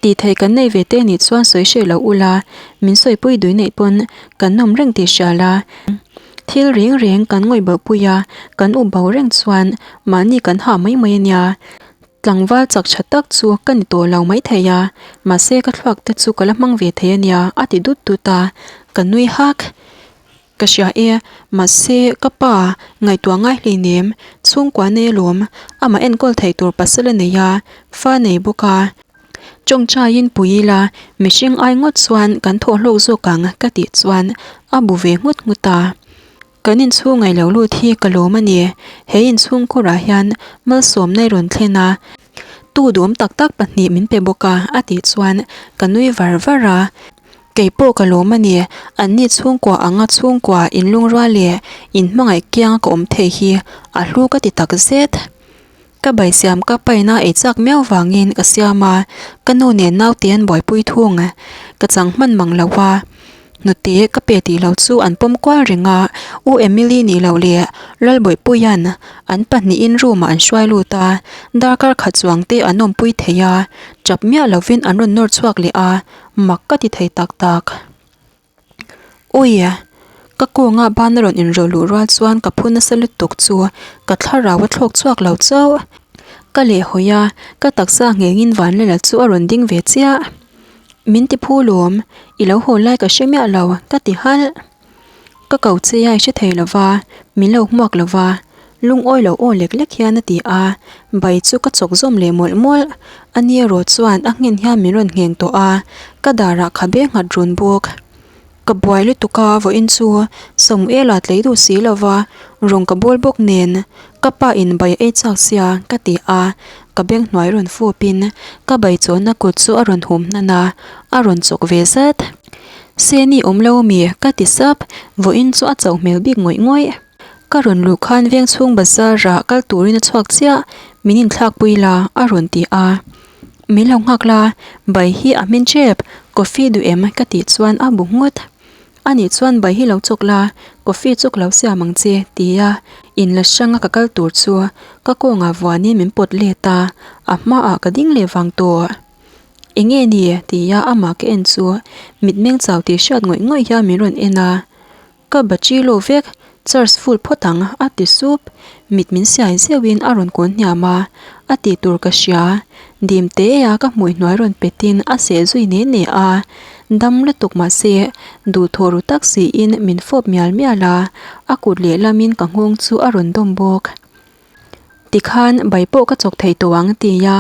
[SPEAKER 1] Tih theih kan nei ve te nih chuan sawi hreh lo ula, min sawipui dui neih pawn kan nawm reng tih hria la. Thil reng reng kan ngawih bo pui a, kan up bo reng chuan mahni kan hah mai mai a nia. Tlangval chak tha tak chu ka ni tawh lo maithei a, mahse ka thluak te chu ka la hmang ve thei a nia a ti dut dut a, ka nui hak. Ka hria e, mahse ka pa ngaihtuah ngai hleinem, chhungkua nei alawm, amah enkawl theih tur pasal a nei a, fa nei bawk a. Tawngtaiin pui ila, mihring ai ngawt chuan kan thawh hlawk zawk ang ka tih chuan a bu ve nghut nghut a. Kan inchhung ngaih lo lut hi ka lawm a ni. He inchhung kawrah hian malsawmna i rawn thlen a, tu duhawm tak tak pahnih min pe bawk a, a tih chuan ka nui var var a. Kei pawh ka lawm a ni, anni chhungkua anga chhungkua inlungrual leh inhmangaih kianga ka awm thei hi a hlu ka ti tak zet. Ka bai siam ka paina ei chak miau vangin ka siam a, ka nu nen naute an buaipui thung. Ka chang hman mang lo a, hnute ka pe tih lo chu an pawm kual reng a, U Emily nih loh leh Lalbawipuia'n an pahnihin room ah an hruai lut a, darkar khat chuang te an awmpui thei a, chap miah lovin an rawn nawr chhuak leh a, mak ka ti thei tak tak. Ui! Ka kawnga ban a rawn inrawh luh rual chuan ka phu nasa lutuk chu ka thlarau a thlawk chhuak lo chauh. Ka lehhawi a, ka taksa nghengin Vanlala chu a rawn ding ve chiah. Min ti phu lawm, i lo haw lai ka hre miah lo, ka ti halh. Ka ko che a i hre thei lo va, min lo hmuak lo va, lungawi lo aw lek lek hian a ti a, bai chu ka chawk zawm leh mawlh mawlh. A ni erawh chuan a nghen hian min rawn ngheng tawh a, ka darah khabe nghat run bawk. Ka buai lutuk a, vawiin chu Samuela tlei duh si lo va, rawng ka bawl bawk nen ka pa in bai a ei chak sia ka ti a, ka beng hnuai rawn fup in ka bai chawnna kut chu a rawn hum hnan a, a rawn chawk ve zat. Seni awm lo ami? Ka ti sap, vawiin chu a chauh hmel bik ngawih ngawih. Ka rawn luh khan veng chhung bazar ah kal turin a chhuak chiah, min inthlak pui la a rawn ti a. Min lo nghak la, bai hi a hmin tep, coffee duh em? Ka tih chuan a bu nghut. Anih chuan bai hi lo chawk la, coffee chu ka lo siam ang che ti a inla hranga ka kal tur chu ka kawngah vuanin min pawt let a, a hmaah ka ding leh vang tawh. Enge ni? Tia amah ka en chu mitmeng chau tih hriat ngawih ngawih hian min rawn en a, Ka battery low vek, charge full phawt ang a ti sup, mit min siai zeuhin a rawn kawn hniam a, a tih tur ka hria, dim te a ka hmui hnuai rawn petin a seh zui ne ne a, dam lutuk mahse duhthawh ru tak siin min fawp mial mial a, a kut lehlamin ka nghawng chu a rawn dawm bawk. Tikhan bai pawh ka chawk thei tawh ang tia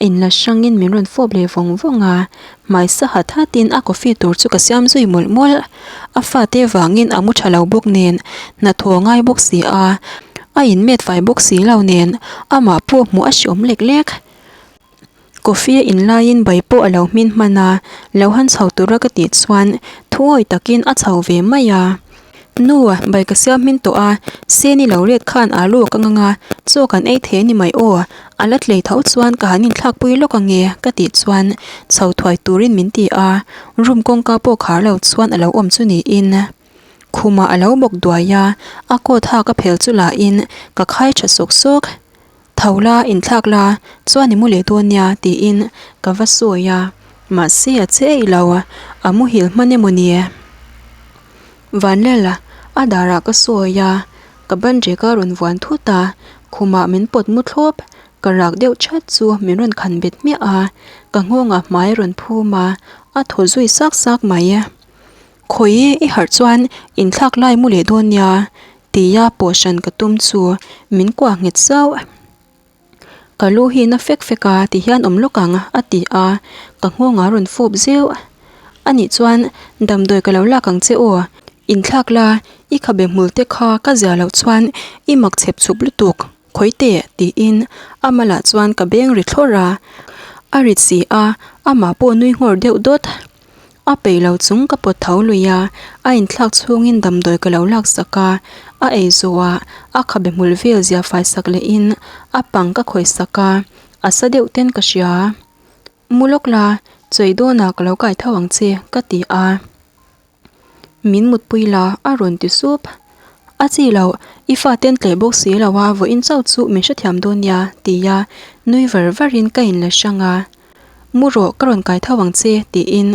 [SPEAKER 1] inla hrangin min rawn fawp leh vawng vawng a, hmai sa hat hatin a coffee tur chu ka siam zui mawlh mawlh. A fate vangin a mu tha lo bawk nen hnathawh a ngai bawk si a, a inmet fai bawk si lo nen amah pawh hmuh a hreawm lek lek. Coffee a in laiin bai pawh a lo hmin hman a, lo han chho tura ka tih chuan thuawi takin a chho ve mai a. Nu, bai ka siam hmin tawh a, Seni lo ret khan alu ka ngang a, chaw kan ei thei a ni mai aw, a la tlei tho chuan ka han inthlak pui lawk ange ka tih chuan chho thuai turin min ti a, room kawngka pawh khar lo chuan a lo awm chu niin khumah a lo bawk duai a, a coat hak a phel chu lahin ka khai tha sawk sawk. Tho la, inthlak la, chuan i mu leh dawn nia tiin ka va sawi a, mahse a che eih lo, a muhil hman emaw ni? Vanlel, a darah ka sawi a, ka ban rek a rawn vuan thut a, khumah min pawt mu thlawp, ka rak deuh chat chu min rawn khan bet hmiah a, ka nghawngah hmai a rawn phum a, a thaw zui sak sak mai. Khawi i harh chuan inthlak lai mu leh dawn nia Tia pawh hran ka tum chu min kuah nghet zauh. Ka lu hi na fek fek a ti hian awm lawk ang a ti a, ka nghawng a rawn fawp zeuh. Anih chuan damdawi ka lo lak ang che aw, inthlak la i khabe hmul te kha ka zia loh chuan i mak chhep chhup lutuk khawi teh tiin a malah chuan ka beng ri thlawrh a, a rit si a amah pawh nui nghawr deuh dawt. A peih lo chung ka pawt tho lui a, a inthlak chhungin damdawi ka lo laksak a, a ei zawhah a khabe hmul vel zia faisak lehin a pang ka khawihsak a, a sa deuh ten ka hria. Mu lawk la, chawi dawnah ka lo kai tho ang che ka ti a. Min mutpui la a rawn ti sup. A chi loh, i faten tleh bawk si lo a, vawiin chauh chu min hrethiam dawn nia tia nui var varin ka inla hrang a. Mu rawh, ka rawn kai tho ang che, tiin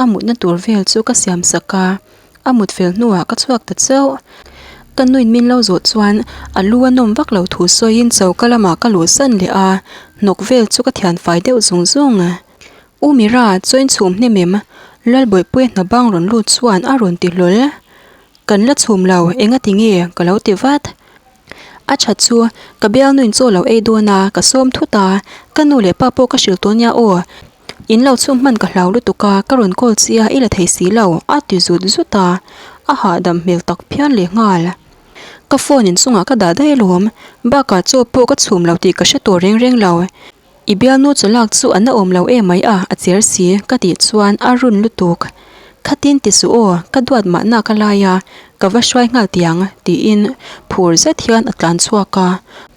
[SPEAKER 1] a mutna tur vel chu ka siam sak a. A mut fel hnuah ka chhuak ta chauh. Ka nuin min lo zawh chuan a lu a nawm vak lo thu sawiin choka lamah ka luhsan leh a, hnawk vel chu ka thian fai deuh zung zung. U Mira, chaw in chhum hnem em? Lalbawihpuia hna bang rawn lut chuan a rawn ti hlawl. Kan la chhum lo, engati nge? ka lo ti vat. A that chu, ka bialnuin chaw lo ei dawn a, ka sawm thut a, ka nu leh pa pawh ka hrilh tawh nia aw. In lo chhum hman ka hlau lutuk a, ka rawn call chi a, i la thei si lo, a ti zut zut a, a hahdam hmel tak phian leh nghal. Ka phone in chungah ka dah daih alawm, bakah chaw pawh ka chhum lo tih ka hre tawh reng reng lo. I bialnu chaw lak chu an la awm lo em mai a, a cher si, ka tih chuan a run lutuk. Khatin ti suh aw, ka duat mahna ka lai a, ka va hruai nghal tiang, tiin phur zet hian a tlan chhuak a.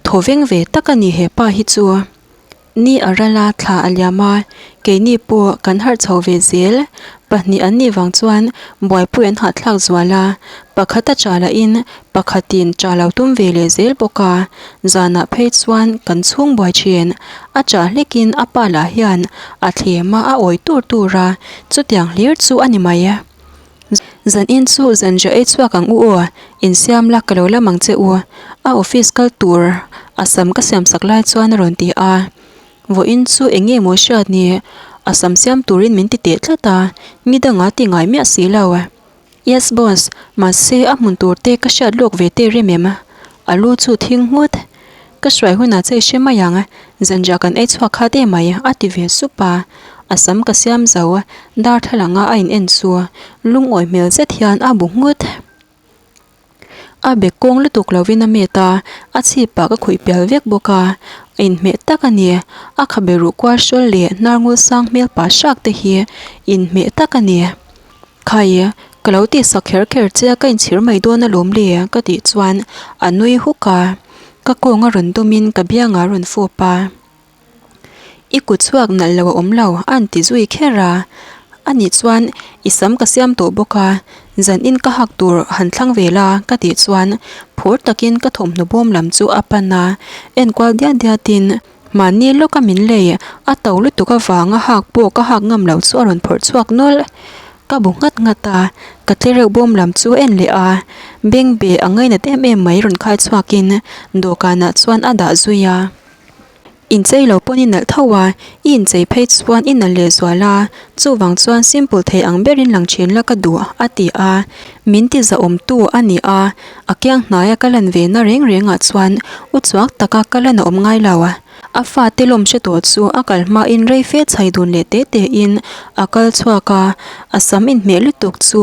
[SPEAKER 1] Thaw veng ve tak a ni he pa hi chu. Ni a ral a, thla a liam a, keini pawh kan harh chho ve zel. Pahnih an nih vang chuan buaipui an hahthlak zual a, pakhat a cha lahin pakhatin cha lo tum ve leh zel bawk a, zanah phei chuan kan chhung buai thin. A cha hlekin a pa lah hian a thlem a, a awi tur tur a, chutiang hlir chu a ni mai. Zanin chu zanriah ei chhuak ang u aw, insiam la ka lo lam ang che u, a office kal tur a sam ka siam sak lai chuan a rawn ti a. Vawiin chu eng nge maw hriat ni, a sam siam turin min ti teh tlat a, mi danga ti ngai miah si lo. Yes boss, mahse a hmun tur te ka hriat lawk ve te rem em? A lu chu thing nghut. Ka hruai hunah che i hre mai ang, zanriah kan ei chhuak khat em mai a ti ve sup a. A sam ka siam zo, darthlalang a a in en chu lungawi hmel zet hian a bu nghut. A bek kawng lutuk lovin a met a, a chhip ah ka khuih pial vek bawk a, a inhmeh tak a ni. A khabe ruh kual hrawl leh hnar ngul sang hmel pah hrak te hi inhmeh tak a ni. Khai, ka lo tihsak kher kher che a ka inchhir mai dawn alawm le ka tih chuan a nui huk a, ka kawng a rawn dawmin ka biangah a rawn fawp a. I kut chhuak nalh lo a awm lo a an ti zui kher a, anih chuan i sam ka siam tawh bawk a, zan in ka hak tur han thlang ve la ka tih chuan phur takin ka thawmhnaw bawm lam chu a pan a, enkual diat diatin Mahni lawka min lei a to lutuk avanga hak pawh ka hak ngam loh chu a rawn phawrh chhuak nawlh. Ka bu nghat nghat a, ka tlereuh bawm lam chu en leh a, Bengbe a ngainat em em mai rawn khai chhuakin dawhkanah chuan a dah zui a. Inchei lo pawn i nalh tho a, i inchei phei chuan i nalh leh zual a, chuvang chuan simple thei ang berin lang thin la ka duh a ti a, min ti zahawmtu a ni a. A kiang hnaia ka lan ve na reng rengah chuan u chuak taka ka lan a awm ngai lo. A fate lawm hre tawh chu a kal hmain rei fe chhai dun leh te te in a kal chhuak a, a sam inhmeh lutuk chu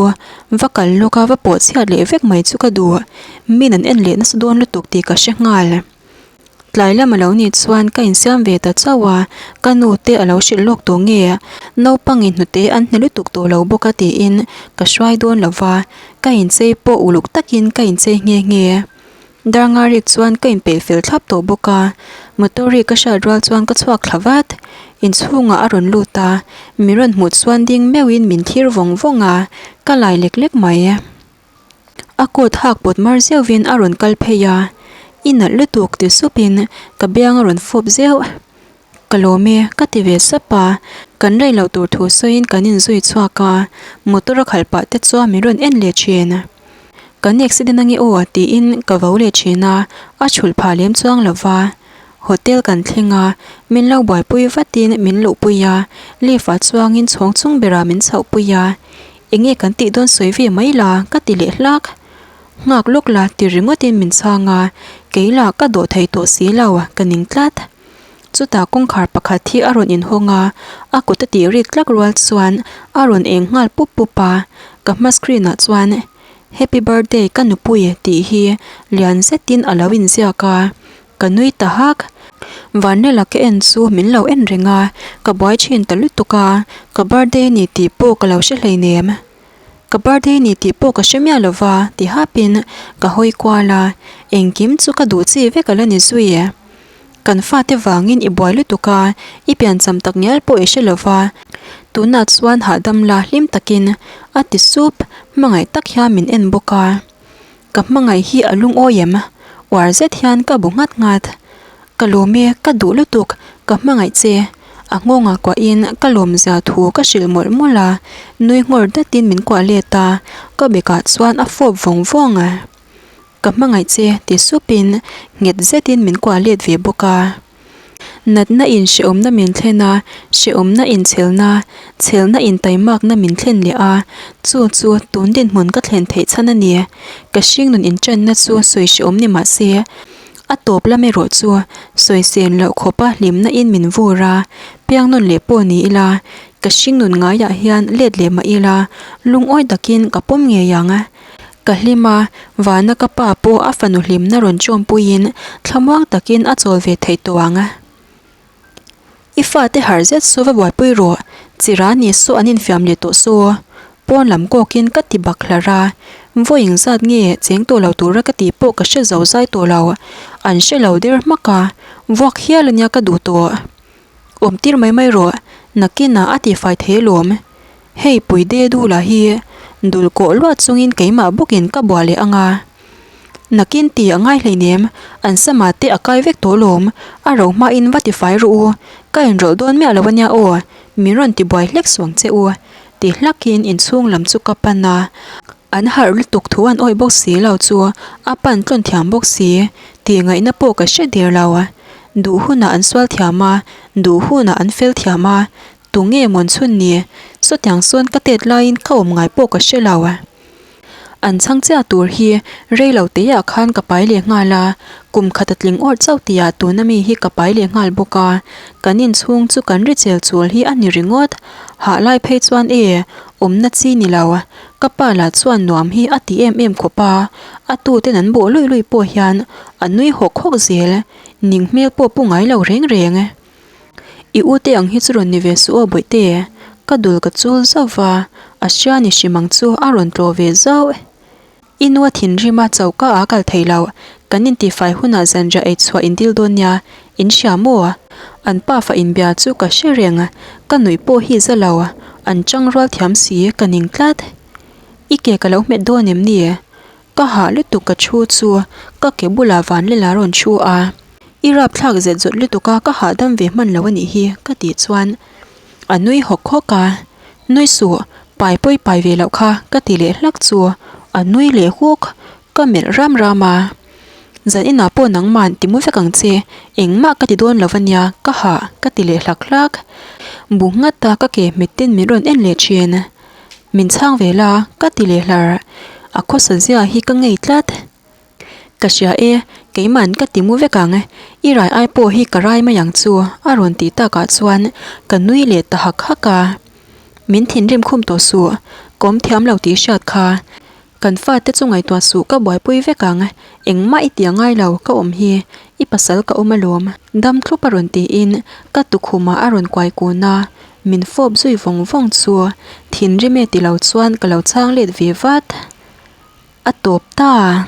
[SPEAKER 1] va kal lawk a va pawh chhiat leh vek mai chu ka duh. Min an en leh nasa dawn lutuk tih ka hre nghal. Tlai lam a lo nih chuan ka insiam ve ta chauh a, ka nu te a lo hrilh lawk tawh nge? Naupangin hnute an hne lutuk tawh lo bawk a tiin ka hruai dawn lo va, ka inchei pawh uluk takin ka inchei nghe nghe. Darngarik chuan ka inpeih fel thlap tawh bawk a, motor ri ka hriat rual chuan ka chhuak thla vat. Inchhungah a rawn lut a, mi rawn hmuh chuan ding meuhin min thlir vawng vawng a, ka lai lek lek mai. A coat hak pawt mar zeuhin a rawn kal phei a, I nalh lutuk ti supin ka biang a rawn fawp zeuh. Ka lawm e, ka ti ve sap a, kan rei loh tur thu sawiin kan inzui chhuak a, motor a khalh pah te chuan min rawn en leh thin. Kan accident ange aw tiin ka vo leh thin a, a chhulh phah lem chuang lo va. Hotel kan thleng a, min lo buaipui vatin min luhpui a, lift ah chuangin chhawng chung berah min chhohpui a. Enge kan tih dawn sawi ve mai la ka ti leh hlak. Nghak lawk la ti ringawtin min chhang a, kei lah ka dawh thei tawh si lo, ka ning tlat. Chutah kawngkhar pakhat hi a rawn inhawng a, a kut a tih rik tlak rual chuan a rawn eng nghal pup pup a, ka hma screen ah chuan Happy birthday ka nupui tih hi lian zetin a lo inziak a. Ka nui ta hak. Vanlela ka en chu min lo en reng a, ka buai thin ta lutuk a, ka birthday ni tih pawh ka lo hre hleinem. Ka birthday ni tih pawh ka hre miah lo va ti hapin ka hawi kual a, engkim chu ka duh chi vek a la ni zui. Kan fate vangin i buai lutuk a, i piancham tak ngial pawh i hre lo va, tunah chuan hahdam la hlim takin a ti sup, hmangaih tak hian min en bawk a. Ka hmangaih hi a lungawi em? Uar zet hian ka bu nghat nghat. Ka lawm e, ka duh lutuk, ka hmangaih che. A nghawngah kuahin ka lawmzia thu ka hrilh mawlh mawlh a, nui nghawr datin min kuah let a, ka bekah chuan a fawp vawng vawng a. Ka hmangaih che ti supin nghet zetin min kuah let ve bawk a. Natna in hrehawmna min thlen a, hrehawmna in chhelna, chhelna in taimakna min thlen leh a, chu chu tun dinhmun ka thlen theih chhan a ni. Ka hringnun inṭanna chu sawi hrehawm ni mah se, a tawp lam erawh chu sawisel loh khawpa hlimna in min vur a, piangnawn leh pawh ni ila, ka hringnun ngaiah hian let leh mah ila, lungawi takin ka pawm ngei ang. Ka hlim a, vana ka pa pawh a fanu hlimna rawn chawmpuiin thlamuang takin a chawl ve theih tawh ang. I fate harh zet saw va buaipui rawh, chira ni saw an infiam leh tawh saw. Pawn lam kawkin ka ti bak hlar a, vawiin zat nge cheng tawh lo tura ka tih pawh ka hre zo zai tawh lo, an hre lo der hmak a, vuak hial ania ka duh tawh. Awm tir mai mai rawh, nakinah a tifai thei alawm. Hei pui de dula hi dul kawh luat chungin keimah bawkin ka buah leh ang a. Nakin ti a ngai hleinem, an sama te a kai vek tawh lawm, a ro hmain va tifai rawh u, ka inrawlh dawn miah lo ania aw, min rawn tibuai hlek suang che u, ti hlakin inchhung lam chu ka pan a. An harh lutuk thu an awih bawk si lo chu a pan tlawn thiam bawk si tih ngaihna pawh ka hre der lo. Duh hunah an sual thiam a, duh hunah an fel thiam a, tunge mawn chhun ni? Sawtiang sawn ka tet laiin ka awm ngai pawh ka hre lo. An chhang chiah tur hi rei lo teiah khan ka pai leh nghal a, kum khat a tling awrh chauh tihah tuna mi hi ka pai leh nghal bawk a, kan inchhung chu kan ri chel chul hi a ni ringawt. Hah lai phei chuan e, awmna chi ni lo. Ka pa lah chuan nuam hi a ti em em khawp a, a tuten an bawh luih luih pawh hian a nui hawk hawk zel, ning hmel pawh pu ngai lo reng reng. I u te ang hi chu rawn ni ve suh aw bawihte, ka dul ka chul zauh va, a hria ni hrim ang chu a rawn tlawh ve zauh. I nu a thinrim a choka a kal thei lo, kan intifai hunah zanriah ei chhuah in dil dawn nia, in hria maw? An pafa inbia chu ka hre reng, ka nuih pawh hi za lo, an chang rual thiam si, ka ning tlat. I ke ka lo hmet dawn em ni? Ka hah lutuk ka thu chu ka ke bulah vanlela rawn thu a, I rapthlak zet zawt lutuk a ka hahdam ve hman lo a nih hi ka tih chuan a nui hawk hawk a, Nui suh, pai pawi pai ve loh kha ka ti leh hlak chu a nui leh huk, ka melh ram ram a. Zan inah pawh nangman ti mu vek ang che, engmah ka ti dawn lo a nia, ka hah ka ti leh hlak hlak. Bu nghat a ka ke hmet ten min rawn en leh thin. Min chhang ve la, ka ti leh hlar. A khawsa zia hi ka ngei tlat. Ka hria e, keiman ka ti mu vek ang, i rai ai pawh hi ka rai mai ang chu a rawn tih takah chuan ka nui leh ta hak hak a. Min thinrim khum tawh suh, ka awm thiam lo tih hriat kha. Kan fate chu ngaihtuah suh ka buaipui vek ang, engmah i ti a ngai lo ka awm hi, i pasal ka awm alawm. Dam thlup a rawn tiin ka tukhumah a rawn kuai kun a, min fawp zui vawng vawng chu thinrim e ti lo chuan ka lo chhang let ve vat. A tawp ta.